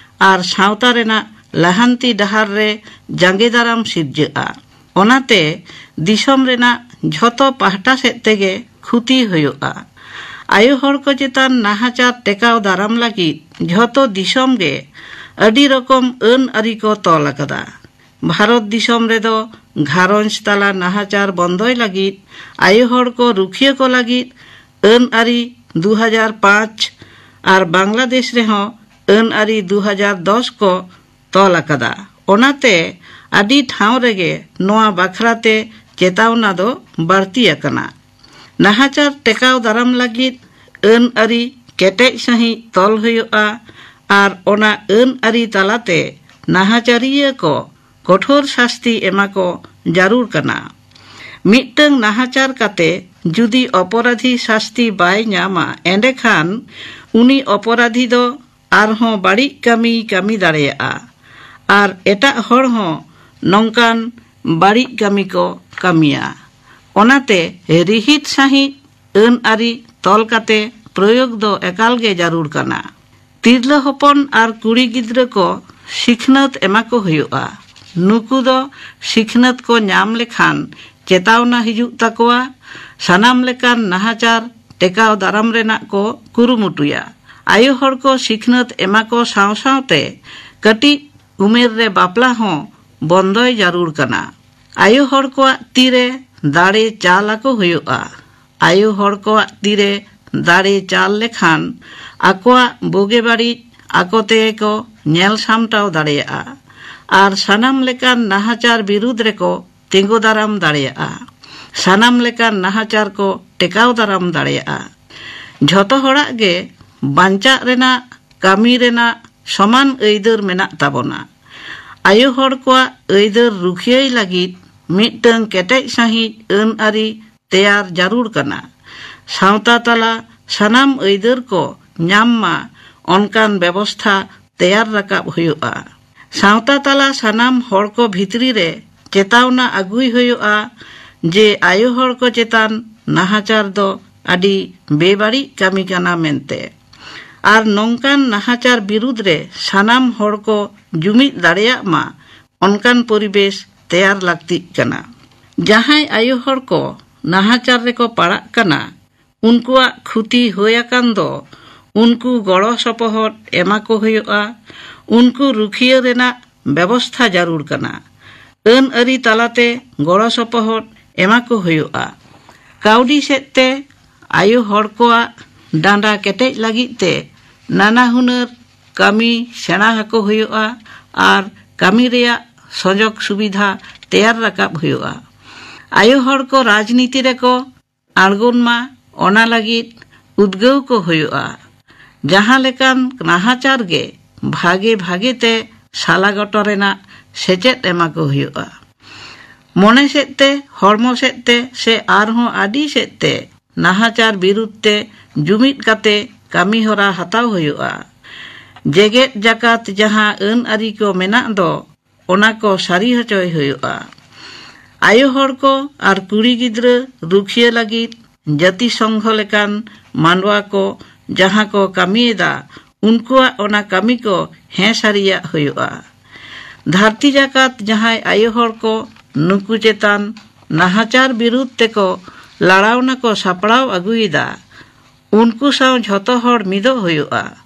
ᱟᱨ ᱥᱟᱶᱛᱟ ᱨᱮᱱᱟᱜ ᱞᱟᱦᱟᱱᱛᱤ ᱰᱟᱦᱟᱨ ᱨᱮ ᱡᱟᱸᱜᱮ ᱫᱟᱨᱟᱢ ᱥᱤᱨᱡᱟᱹᱜᱼᱟ᱾ ᱚᱱᱟᱛᱮ ᱫᱤᱥᱚᱢ ᱨᱮᱱᱟᱜ ᱡᱷᱚᱛᱚ ᱯᱟᱦᱴᱟ ᱥᱮᱫ ᱛᱮᱜᱮ ᱠᱷᱩᱛᱤ ᱦᱩᱭᱩᱜᱼᱟ᱾ ᱟᱭᱳ ᱦᱚᱲ ᱠᱚ ᱪᱮᱛᱟᱱ ᱱᱟᱦᱟᱪᱟᱨ ᱴᱮᱠᱟᱣ ᱫᱟᱨᱟᱢ ᱞᱟᱹᱜᱤᱫ ᱡᱷᱚᱛᱚ ᱫᱤᱥᱚᱢ ᱜᱮ ᱟᱹᱰᱤ ᱨᱚᱠᱚᱢ ᱟᱹᱱ ᱟᱹᱨᱤ ᱠᱚ ᱛᱚᱞ ᱟᱠᱟᱫᱟ᱾ ᱵᱷᱟᱨᱚᱛ ᱫᱤᱥᱚᱢ ᱨᱮᱫᱚ ᱜᱷᱟᱨᱚᱸᱡᱽ ᱛᱟᱞᱟ ᱱᱟᱦᱟᱪᱟᱨ ᱵᱚᱱᱫᱚᱭ ᱞᱟᱹᱜᱤᱫ ᱟᱭᱳ ᱦᱚᱲ ᱠᱚ ᱨᱩᱠᱷᱤᱭᱟᱹ ᱠᱚ ᱞᱟᱹᱜᱤᱫ ᱟᱹᱱ ᱟᱹᱨᱤ ᱫᱩ ᱦᱟᱡᱟᱨ ᱯᱟᱸᱪ ᱟᱨ ᱵᱟᱝᱞᱟᱫᱮᱥ ᱨᱮᱦᱚᱸ ᱟᱹᱱ ᱟᱹᱨᱤ ᱫᱩ ᱦᱟᱡᱟᱨ ᱫᱚᱥ ᱠᱚ ᱛᱚᱞ ᱟᱠᱟᱫᱟ᱾ ᱚᱱᱟᱛᱮ ᱟᱹᱰᱤ ᱴᱷᱟᱶ ᱨᱮᱜᱮ ᱱᱚᱣᱟ ᱵᱟᱠᱷᱨᱟ ᱛᱮ ᱪᱮᱛᱟᱣᱱᱟ ᱫᱚ ᱵᱟᱹᱲᱛᱤ ᱟᱠᱟᱱᱟ᱾ ᱱᱟᱦᱟᱪᱟᱨ ᱴᱮᱠᱟᱣ ᱫᱟᱨᱟᱢ ᱞᱟᱹᱜᱤᱫ ᱟᱹᱱ ᱟᱹᱨᱤ ᱠᱮᱴᱮᱡ ᱥᱟᱹᱦᱤᱡ ᱛᱚᱞ ᱦᱩᱭᱩᱜᱼᱟ ᱟᱨ ᱚᱱᱟ ᱟᱹᱱ ᱟᱹᱨᱤ ᱛᱟᱞᱟᱛᱮ ᱱᱟᱦᱟᱪᱟᱨᱤᱭᱟᱹ ᱠᱚ ᱠᱚᱴᱷᱳᱨ ᱥᱟᱥᱛᱤ ᱮᱢᱟ ᱠᱚ ᱡᱟᱹᱨᱩᱲ ᱠᱟᱱᱟ᱾ ᱢᱤᱫᱴᱟᱝ ᱱᱟᱦᱟᱪᱟᱨ ᱠᱟᱛᱮ ᱡᱩᱫᱤ ᱚᱯᱚᱨᱟᱫᱷᱤ ᱥᱟᱥᱛᱤ ᱵᱟᱭ ᱧᱟᱢᱟ, ᱮᱸᱰᱮᱠᱷᱟᱱ ᱩᱱᱤ ᱚᱯᱚᱨᱟᱫᱷᱤ ᱫᱚ ᱟᱨᱦᱚᱸ ᱵᱟᱹᱲᱤᱡ ᱠᱟᱹᱢᱤᱭ ᱠᱟᱹᱢᱤ ᱫᱟᱲᱮᱭᱟᱜᱼᱟ ᱟᱨ ᱮᱴᱟᱜ ᱦᱚᱲ ᱦᱚᱸ ᱱᱚᱝᱠᱟᱱ ᱵᱟᱹᱲᱤᱡ ᱠᱟᱹᱢᱤ ᱠᱚ ᱠᱟᱹᱢᱤᱭᱟ᱾ ᱚᱱᱟᱛᱮ ᱨᱤᱦᱤᱴ ᱥᱟᱹᱦᱤᱡ ᱟᱹᱱ ᱟᱹᱨᱤ ᱛᱚᱞ ᱠᱟᱛᱮ ᱯᱨᱚᱭᱳᱜᱽ ᱫᱚ ᱮᱠᱟᱞ ᱜᱮ ᱡᱟᱹᱨᱩᱲ ᱠᱟᱱᱟ᱾ ᱛᱤᱨᱞᱟᱹ ᱦᱚᱯᱚᱱ ᱟᱨ ᱠᱩᱲᱤ ᱜᱤᱫᱽᱨᱟᱹ ᱠᱚ ᱥᱤᱠᱷᱱᱟᱹᱛ ᱮᱢᱟ ᱠᱚ ᱦᱩᱭᱩᱜᱼᱟ᱾ ᱱᱩᱠᱩ ᱫᱚ ᱥᱤᱠᱷᱱᱟᱹᱛ ᱠᱚ ᱧᱟᱢ ᱞᱮᱠᱷᱟᱱ ᱪᱮᱛᱟᱣᱱᱟ ᱦᱤᱡᱩᱜ ᱛᱟᱠᱚᱣᱟ, ᱥᱟᱱᱟᱢ ᱞᱮᱠᱟᱱ ᱱᱟᱦᱟᱪᱟᱨ ᱴᱮᱠᱟᱣ ᱫᱟᱨᱟᱢ ᱨᱮᱱᱟᱜ ᱠᱚ ᱠᱩᱨᱩᱢᱩᱴᱩᱭᱟ᱾ ᱟᱭᱳ ᱦᱚᱲ ᱠᱚ ᱥᱤᱠᱷᱱᱟᱹᱛ ᱮᱢᱟ ᱠᱚ ᱥᱟᱶ ᱥᱟᱶᱛᱮ ᱠᱟᱹᱴᱤᱡ ᱩᱢᱮᱨ ᱨᱮ ᱵᱟᱯᱞᱟ ᱦᱚᱸ ᱵᱚᱱᱫᱚᱭ ᱡᱟᱹᱨᱩᱲ ᱠᱟᱱᱟ᱾ ᱟᱭᱳ ᱦᱚᱲ ᱠᱚᱣᱟᱜ ᱛᱤᱨᱮ ᱫᱟᱲᱮ ᱪᱟᱞ ᱟᱠᱚ ᱦᱩᱭᱩᱜᱼᱟ᱾ ᱟᱭᱳ ᱦᱚᱲ ᱠᱚᱣᱟᱜ ᱛᱤᱨᱮ ᱫᱟᱲᱮ ᱪᱟᱞ ᱞᱮᱠᱷᱟᱱ ᱟᱠᱚᱣᱟᱜ ᱵᱩᱜᱤ ᱵᱟᱹᱲᱤᱡ ᱟᱠᱚ ᱛᱮᱜᱮ ᱠᱚ ᱧᱮᱞ ᱥᱟᱢᱴᱟᱣ ᱫᱟᱲᱮᱭᱟᱜᱼᱟ ᱟᱨ ᱥᱟᱱᱟᱢ ᱞᱮᱠᱟᱱ ᱱᱟᱦᱟᱪᱟᱨ ᱵᱤᱨᱩᱫᱽ ᱨᱮᱠᱚ ᱛᱤᱸᱜᱩ ᱫᱟᱨᱟᱢ ᱫᱟᱲᱮᱭᱟᱜᱼᱟ᱾ ᱥᱟᱱᱟᱢ ᱞᱮᱠᱟᱱ ᱱᱟᱦᱟᱪᱟᱨ ᱠᱚ ᱴᱮᱠᱟᱣ ᱫᱟᱨᱟᱢ ᱫᱟᱲᱮᱭᱟᱜᱼᱟ᱾ ᱡᱷᱚᱛᱚ ᱦᱚᱲᱟᱜ ᱜᱮ ᱵᱟᱧᱪᱟᱜ ᱨᱮᱱᱟᱜ, ᱠᱟᱹᱢᱤ ᱨᱮᱱᱟᱜ ᱥᱚᱢᱟᱱ ᱟᱹᱭᱫᱟᱹᱨ ᱢᱮᱱᱟᱜ ᱛᱟᱵᱚᱱᱟ᱾ ᱟᱭᱳ ᱦᱚᱲ ᱠᱚᱣᱟᱜ ᱟᱹᱭᱫᱟᱹᱨ ᱨᱩᱠᱷᱤᱭᱟᱹᱭ ᱞᱟᱹᱜᱤᱫ ᱢᱤᱫᱴᱟᱝ ᱠᱮᱴᱮᱡ ᱥᱟᱹᱦᱤᱡ ᱟᱹᱱ ᱟᱹᱨᱤ ᱛᱮᱭᱟᱨ ᱡᱟᱹᱨᱩᱲ ᱠᱟᱱᱟ᱾ ᱥᱟᱶᱛᱟ ᱛᱟᱞᱟ ᱥᱟᱱᱟᱢ ᱟᱹᱭᱫᱟᱹᱨ ᱠᱚ ᱧᱟᱢ ᱢᱟ, ᱚᱱᱠᱟᱱ ᱵᱮᱵᱚᱥᱛᱷᱟ ᱛᱮᱭᱟᱨ ᱨᱟᱠᱟᱵ ᱦᱩᱭᱩᱜᱼᱟ᱾ ᱥᱟᱶᱛᱟ ᱛᱟᱞᱟ ᱥᱟᱱᱟᱢ ᱦᱚᱲ ᱠᱚ ᱵᱷᱤᱛᱨᱤ ᱨᱮ ᱪᱮᱛᱟᱣᱱᱟ ᱟᱹᱜᱩᱭ ᱦᱩᱭᱩᱜᱼᱟ ᱡᱮ ᱟᱭᱳ ᱦᱚᱲ ᱠᱚ ᱪᱮᱛᱟᱱ ᱱᱟᱦᱟᱪᱟᱨ ᱫᱚ ᱟᱹᱰᱤ ᱵᱮᱵᱟᱹᱲᱤᱡ ᱠᱟᱹᱢᱤ ᱠᱟᱱᱟ ᱢᱮᱱᱛᱮ᱾ ᱟᱨ ᱱᱚᱝᱠᱟᱱ ᱱᱟᱦᱟᱪᱟᱨ ᱵᱤᱨᱩᱫᱽ ᱨᱮ ᱥᱟᱱᱟᱢ ᱦᱚᱲ ᱠᱚ ᱡᱩᱢᱤᱫ ᱫᱟᱲᱮᱭᱟᱜ ᱢᱟ, ᱚᱱᱠᱟᱱ ᱯᱚᱨᱤᱵᱮᱥ ᱛᱮᱭᱟᱨ ᱞᱟᱹᱠᱛᱤᱜ ᱠᱟᱱᱟ᱾ ᱡᱟᱦᱟᱸᱭ ᱟᱭᱳ ᱦᱚᱲ ᱠᱚ ᱱᱟᱦᱟᱪᱟᱨ ᱨᱮᱠᱚ ᱯᱟᱲᱟᱜ ᱠᱟᱱᱟ, ᱩᱱᱠᱩᱣᱟᱜ ᱠᱷᱩᱛᱤ ᱦᱩᱭ ᱟᱠᱟᱱ ᱫᱚ ᱩᱱᱠᱩ ᱜᱚᱲᱚ ᱥᱚᱯᱚᱦᱚᱫ ᱮᱢᱟ ᱠᱚ ᱦᱩᱭᱩᱜᱼᱟ᱾ ᱩᱱᱠᱩ ᱨᱩᱠᱷᱤᱭᱟᱹ ᱨᱮᱱᱟᱜ ᱵᱮᱵᱚᱥᱛᱷᱟ ᱡᱟᱹᱨᱩᱲ ᱠᱟᱱᱟ᱾ ᱟᱹᱱ ᱟᱹᱨᱤ ᱛᱟᱞᱟᱛᱮ ᱜᱚᱲᱚ ᱥᱚᱯᱚᱦᱚᱫ ᱮᱢᱟ ᱠᱚ ᱦᱩᱭᱩᱜᱼᱟ᱾ ᱠᱟᱹᱣᱰᱤ ᱥᱮᱫ ᱛᱮ ᱟᱭᱳ ᱦᱚᱲ ᱠᱚᱣᱟᱜ ᱰᱟᱸᱰᱟ ᱠᱮᱴᱮᱡ ᱞᱟᱹᱜᱤᱫ ᱛᱮ ᱱᱟᱱᱟ ᱦᱩᱱᱟᱹᱨ ᱠᱟᱹᱢᱤ ᱥᱮᱬᱟ ᱟᱠᱚ ᱦᱩᱭᱩᱜᱼᱟ ᱟᱨ ᱠᱟᱹᱢᱤ ᱨᱮᱭᱟᱜ ᱥᱩᱡᱳᱜᱽ ᱥᱩᱵᱤᱫᱷᱟ ᱛᱮᱭᱟᱨ ᱨᱟᱠᱟᱵ ᱦᱩᱭᱩᱜᱼᱟ᱾ ᱟᱭᱳ ᱦᱚᱲ ᱠᱚ ᱨᱟᱡᱽᱱᱤᱛᱤ ᱨᱮᱠᱚ ᱟᱬᱜᱚᱱ ᱢᱟ, ᱚᱱᱟ ᱞᱟᱹᱜᱤᱫ ᱩᱫᱽᱜᱟᱹᱣ ᱠᱚ ᱦᱩᱭᱩᱜᱼᱟ᱾ ᱡᱟᱦᱟᱸ ᱞᱮᱠᱟᱱ ᱱᱟᱦᱟᱪᱟᱨ ᱜᱮ ᱵᱷᱟᱜᱮ ᱵᱷᱟᱜᱮ ᱛᱮ ᱥᱟᱞᱟ ᱜᱚᱴᱚ ᱨᱮᱱᱟᱜ ᱥᱮᱪᱮᱫ ᱮᱢᱟ ᱠᱚ ᱦᱩᱭᱩᱜᱼᱟ᱾ ᱢᱚᱱᱮ ᱥᱮᱫ ᱛᱮ, ᱦᱚᱲᱢᱚ ᱥᱮᱫ ᱛᱮ ᱥᱮ ᱟᱨᱦᱚᱸ ᱟᱹᱰᱤ ᱥᱮᱫ ᱛᱮ ᱱᱟᱦᱟᱪᱟᱨ ᱵᱤᱨᱩᱫᱽ ᱛᱮ ᱡᱩᱢᱤᱫ ᱠᱟᱛᱮ ᱠᱟᱹᱢᱤ ᱦᱚᱨᱟ ᱦᱟᱛᱟᱣ ᱦᱩᱭᱩᱜᱼᱟ᱾ ᱡᱮᱜᱮᱛ ᱡᱟᱠᱟᱛ ᱡᱟᱦᱟᱸ ᱟᱹᱱ ᱟᱹᱨᱤ ᱠᱚ ᱢᱮᱱᱟᱜ ᱫᱚ, ᱚᱱᱟ ᱠᱚ ᱥᱟᱹᱨᱤ ᱦᱚᱪᱚᱭ ᱦᱩᱭᱩᱜᱼᱟ᱾ ᱟᱭᱳ ᱦᱚᱲ ᱠᱚ ᱟᱨ ᱠᱩᱲᱤ ᱜᱤᱫᱽᱨᱟᱹ ᱨᱩᱠᱷᱤᱭᱟᱹ ᱞᱟᱹᱜᱤᱫ ᱡᱟᱹᱛᱤ ᱥᱚᱝᱜᱷᱚ ᱞᱮᱠᱟᱱ ᱢᱟᱱᱰᱣᱟ ᱠᱚ ᱡᱟᱦᱟᱸ ᱠᱚ ᱠᱟᱹᱢᱤᱭᱮᱫᱟ, ᱩᱱᱠᱩᱣᱟᱜ ᱚᱱᱟ ᱠᱟᱹᱢᱤ ᱠᱚ ᱦᱮᱸ ᱥᱟᱹᱨᱤᱭᱟᱜ ᱦᱩᱭᱩᱜᱼᱟ᱾ ᱫᱷᱟᱹᱨᱛᱤ ᱡᱟᱠᱟᱛ ᱡᱟᱦᱟᱸᱭ ᱟᱭᱳ ᱦᱚᱲ ᱠᱚ ᱱᱩᱠᱩ ᱪᱮᱛᱟᱱ ᱱᱟᱦᱟᱪᱟᱨ ᱵᱤᱨᱩᱫᱽ ᱛᱮᱠᱚ ᱞᱟᱲᱟᱣᱱᱟ ᱠᱚ ᱥᱟᱯᱲᱟᱣ ᱟᱹᱜᱩᱭᱮᱫᱟ, ᱩᱱᱠᱩ ᱥᱟᱶ ᱡᱷᱚᱛᱚ ᱦᱚᱲ ᱢᱤᱫᱚᱜ ᱦᱩᱭᱩᱜᱼᱟ᱾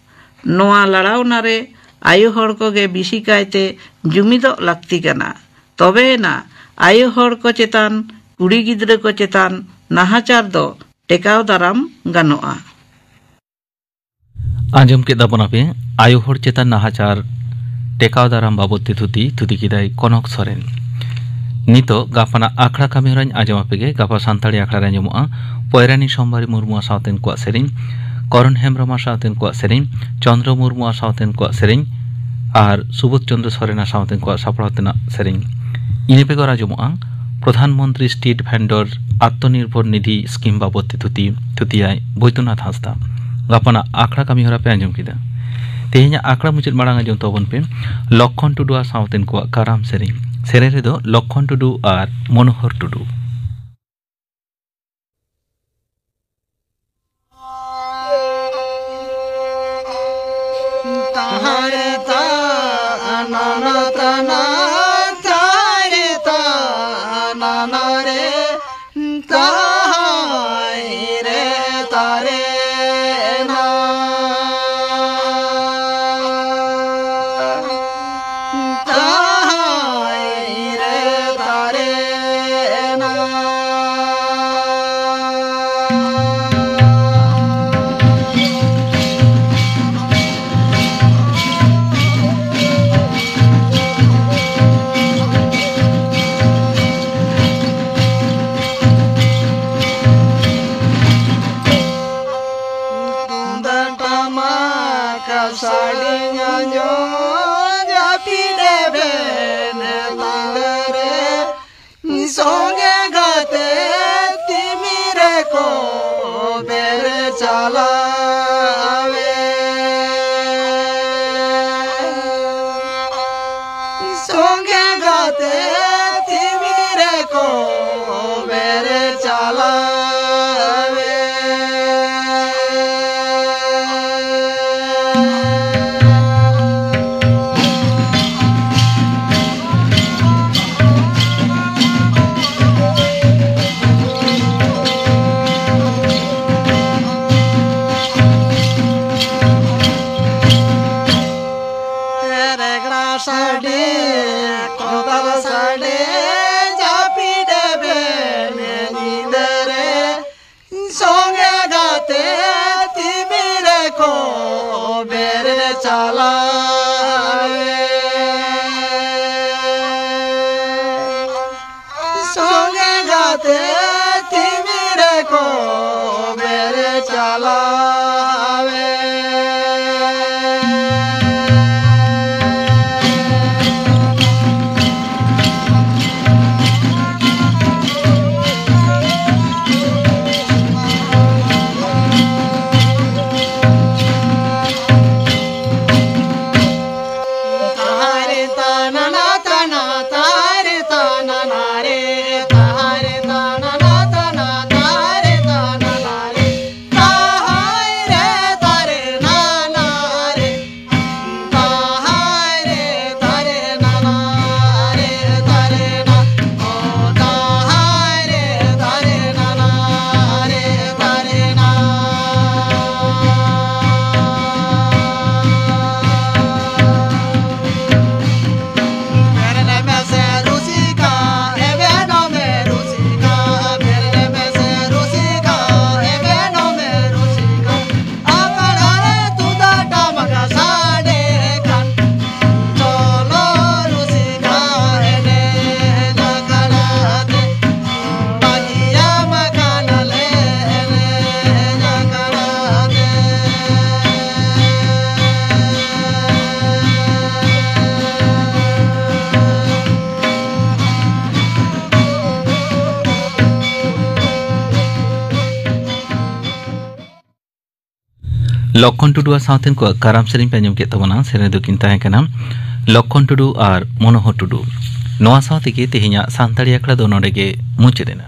ᱱᱚᱣᱟ ᱞᱟᱲᱟᱣᱱᱟ ᱨᱮ ᱟᱭᱳ ᱦᱚᱲ ᱠᱚᱜᱮ ᱵᱤᱥᱤ ᱠᱟᱭᱛᱮ ᱡᱩᱢᱤᱫᱚᱜ ᱞᱟᱹᱠᱛᱤ ᱠᱟᱱᱟ᱾ ᱛᱚᱵᱮᱭᱮᱱᱟ ᱟᱭᱳ ᱦᱚᱲ ᱠᱚ ᱪᱮᱛᱟᱱ, ᱠᱩᱲᱤ ᱜᱤᱫᱽᱨᱟᱹ ᱠᱚ ᱪᱮᱛᱟᱱ ᱱᱟᱦᱟᱪᱟᱨ ᱫᱚ ᱴᱮᱠᱟᱣ ᱫᱟᱨᱟᱢ ᱜᱟᱱᱚᱜᱼᱟ᱾ ᱟᱸᱡᱚᱢ ᱠᱮᱫ ᱛᱟᱵᱚᱱᱟᱯᱮ ᱟᱭᱳ ᱦᱚᱲ ᱪᱮᱛᱟᱱ ᱱᱟᱦᱟᱪᱟᱨ ᱴᱮᱠᱟᱣ ᱫᱟᱨᱟᱢ ᱵᱟᱵᱚᱫ ᱛᱮ ᱛᱷᱩᱛᱤ, ᱛᱷᱩᱛᱤ ᱠᱮᱫᱟᱭ ᱠᱚᱱᱚᱠ ᱥᱚᱨᱮᱱ᱾ ᱱᱤᱛᱚᱜ ᱜᱟᱯᱟᱱᱟᱜ ᱟᱠᱷᱲᱟ ᱠᱟᱹᱢᱤ ᱦᱚᱨᱟᱧ ᱟᱸᱡᱚᱢ ᱟᱯᱮ ᱜᱮ᱾ ᱜᱟᱯᱟ ᱥᱟᱱᱛᱟᱲᱤ ᱟᱠᱷᱲᱟ ᱨᱮ ᱟᱸᱡᱚᱢᱚᱜᱼᱟ ᱯᱚᱭᱨᱟᱱᱤ ᱥᱳᱢᱵᱟᱨᱤ ᱢᱩᱨᱢᱩᱣᱟᱜ ᱥᱟᱶᱛᱮᱱ ᱠᱚᱣᱟᱜ ᱥᱮᱨᱮᱧ, ᱠᱚᱨᱚᱱ ᱦᱮᱢᱵᱨᱚᱢᱟᱜ ᱥᱟᱶᱛᱮᱱ ᱠᱚᱣᱟᱜ ᱥᱮᱨᱮᱧ, ᱪᱚᱱᱫᱨᱚ ᱢᱩᱨᱢᱩᱣᱟᱜ ᱥᱟᱶᱛᱮᱱ ᱠᱚᱣᱟᱜ ᱥᱮᱨᱮᱧ ᱟᱨ ᱥᱩᱵᱳᱫᱷ ᱪᱚᱱᱫᱨᱚ ᱥᱚᱨᱮᱱᱟᱜ ᱥᱟᱶᱛᱮᱱ ᱠᱚᱣᱟᱜ ᱥᱟᱯᱲᱟᱣ ᱛᱮᱱᱟᱜ ᱥᱮᱨᱮᱧ᱾ ᱤᱱᱟᱹ ᱵᱮᱜᱚᱨ ᱟᱸᱡᱚᱢᱚᱜᱼᱟ ᱯᱨᱚᱫᱷᱟᱱ ᱢᱚᱱᱛᱨᱤ ᱥᱴᱨᱤᱴ ᱵᱷᱮᱱᱰᱚᱨ ᱟᱛᱢᱚᱱᱤᱨᱵᱷᱚᱨ ᱱᱤᱫᱷᱤ ᱥᱠᱤᱢ ᱵᱟᱵᱚᱫ ᱛᱮ ᱛᱷᱩᱛᱤ, ᱛᱷᱩᱛᱤᱭᱟᱭ ᱵᱳᱭᱫᱚᱱᱟᱛᱷ ᱦᱟᱸᱥᱫᱟ᱾ ᱜᱟᱯᱟᱱᱟᱜ ᱟᱠᱷᱲᱟ ᱠᱟᱹᱢᱤ ᱦᱚᱨᱟ ᱯᱮ ᱟᱸᱡᱚᱢ ᱠᱮᱫᱟ᱾ ᱛᱮᱦᱮᱧᱟᱜ ᱟᱠᱷᱲᱟ ᱢᱩᱪᱟᱹᱫ ᱢᱟᱲᱟᱝ ᱟᱸᱡᱚᱢ ᱛᱟᱵᱚᱱ ᱯᱮ ᱞᱚᱠᱠᱷᱚᱱ ᱴᱩᱰᱩᱣᱟᱜ ᱥᱟᱶᱛᱮᱱ ᱠᱚᱣᱟᱜ ᱠᱟᱨᱟᱢ ᱥᱮᱨᱮᱧ᱾ ᱥᱮᱨᱮᱧ ᱨᱮᱫᱚ ᱞᱚᱠᱠᱷᱚᱱ ᱴᱩᱰᱩ ᱟᱨ ᱢᱚᱱᱳᱦᱚᱨ ᱴᱩᱰᱩ᱾ ᱥᱟᱰᱮᱧ ᱟᱸᱡᱚᱢ ᱡᱟᱹᱯᱤᱫ ᱮᱵᱷᱮᱱ ᱛᱟᱞᱟᱨᱮ, ᱥᱚᱸᱜᱮ ᱜᱟᱛᱮ ᱛᱤᱢᱤᱨ ᱠᱚ ᱵᱮᱨ ᱪᱟᱞᱟᱣᱮ᱾ ᱥᱚᱸᱜᱮ ᱜᱟᱛᱮ ᱛᱤᱢᱤᱨ ᱠᱚ ᱵᱮᱨ ᱪᱟᱞᱟᱣᱮ᱾ ᱨᱮᱜᱽᱲᱟ ᱥᱟᱰᱮ, ᱠᱚᱨᱛᱟᱞ ᱥᱟᱰᱮ, ᱡᱟᱹᱯᱤᱫ ᱮᱵᱷᱮᱱ ᱧᱤᱫᱟᱹᱨᱮ, ᱥᱚᱸᱜᱮ ᱜᱟᱛᱮ ᱛᱤᱢᱤᱨ ᱠᱚ ᱵᱮᱨ ᱪᱟᱞᱟᱣᱮ᱾ ᱥᱚᱸᱜᱮ ᱜᱟᱛᱮ ᱛᱤᱢᱤᱨ ᱠᱚ ᱵᱮᱨ ᱪᱟᱞᱟᱣᱮ᱾ ᱞᱚᱠᱠᱷᱚᱱ ᱴᱩᱰᱩᱣᱟᱜ ᱥᱟᱶᱛᱮᱱ ᱠᱚᱣᱟᱜ ᱠᱟᱨᱟᱢ ᱥᱮᱨᱮᱧ ᱯᱮ ᱟᱸᱡᱚᱢ ᱠᱮᱫ ᱛᱟᱵᱚᱱᱟ᱾ ᱥᱮᱨᱮᱧ ᱫᱚᱠᱤᱱ ᱛᱟᱦᱮᱸ ᱠᱟᱱᱟ ᱞᱚᱠᱠᱷᱚᱱ ᱴᱩᱰᱩ ᱟᱨ ᱢᱚᱱᱳᱦᱚᱨ ᱴᱩᱰᱩ᱾ ᱱᱚᱣᱟ ᱥᱟᱶ ᱛᱮᱜᱮ ᱛᱮᱦᱮᱧᱟᱜ ᱥᱟᱱᱛᱟᱲᱤ ᱟᱠᱷᱲᱟ ᱫᱚ ᱱᱚᱰᱮ ᱜᱮ ᱢᱩᱪᱟᱹᱫ ᱮᱱᱟ᱾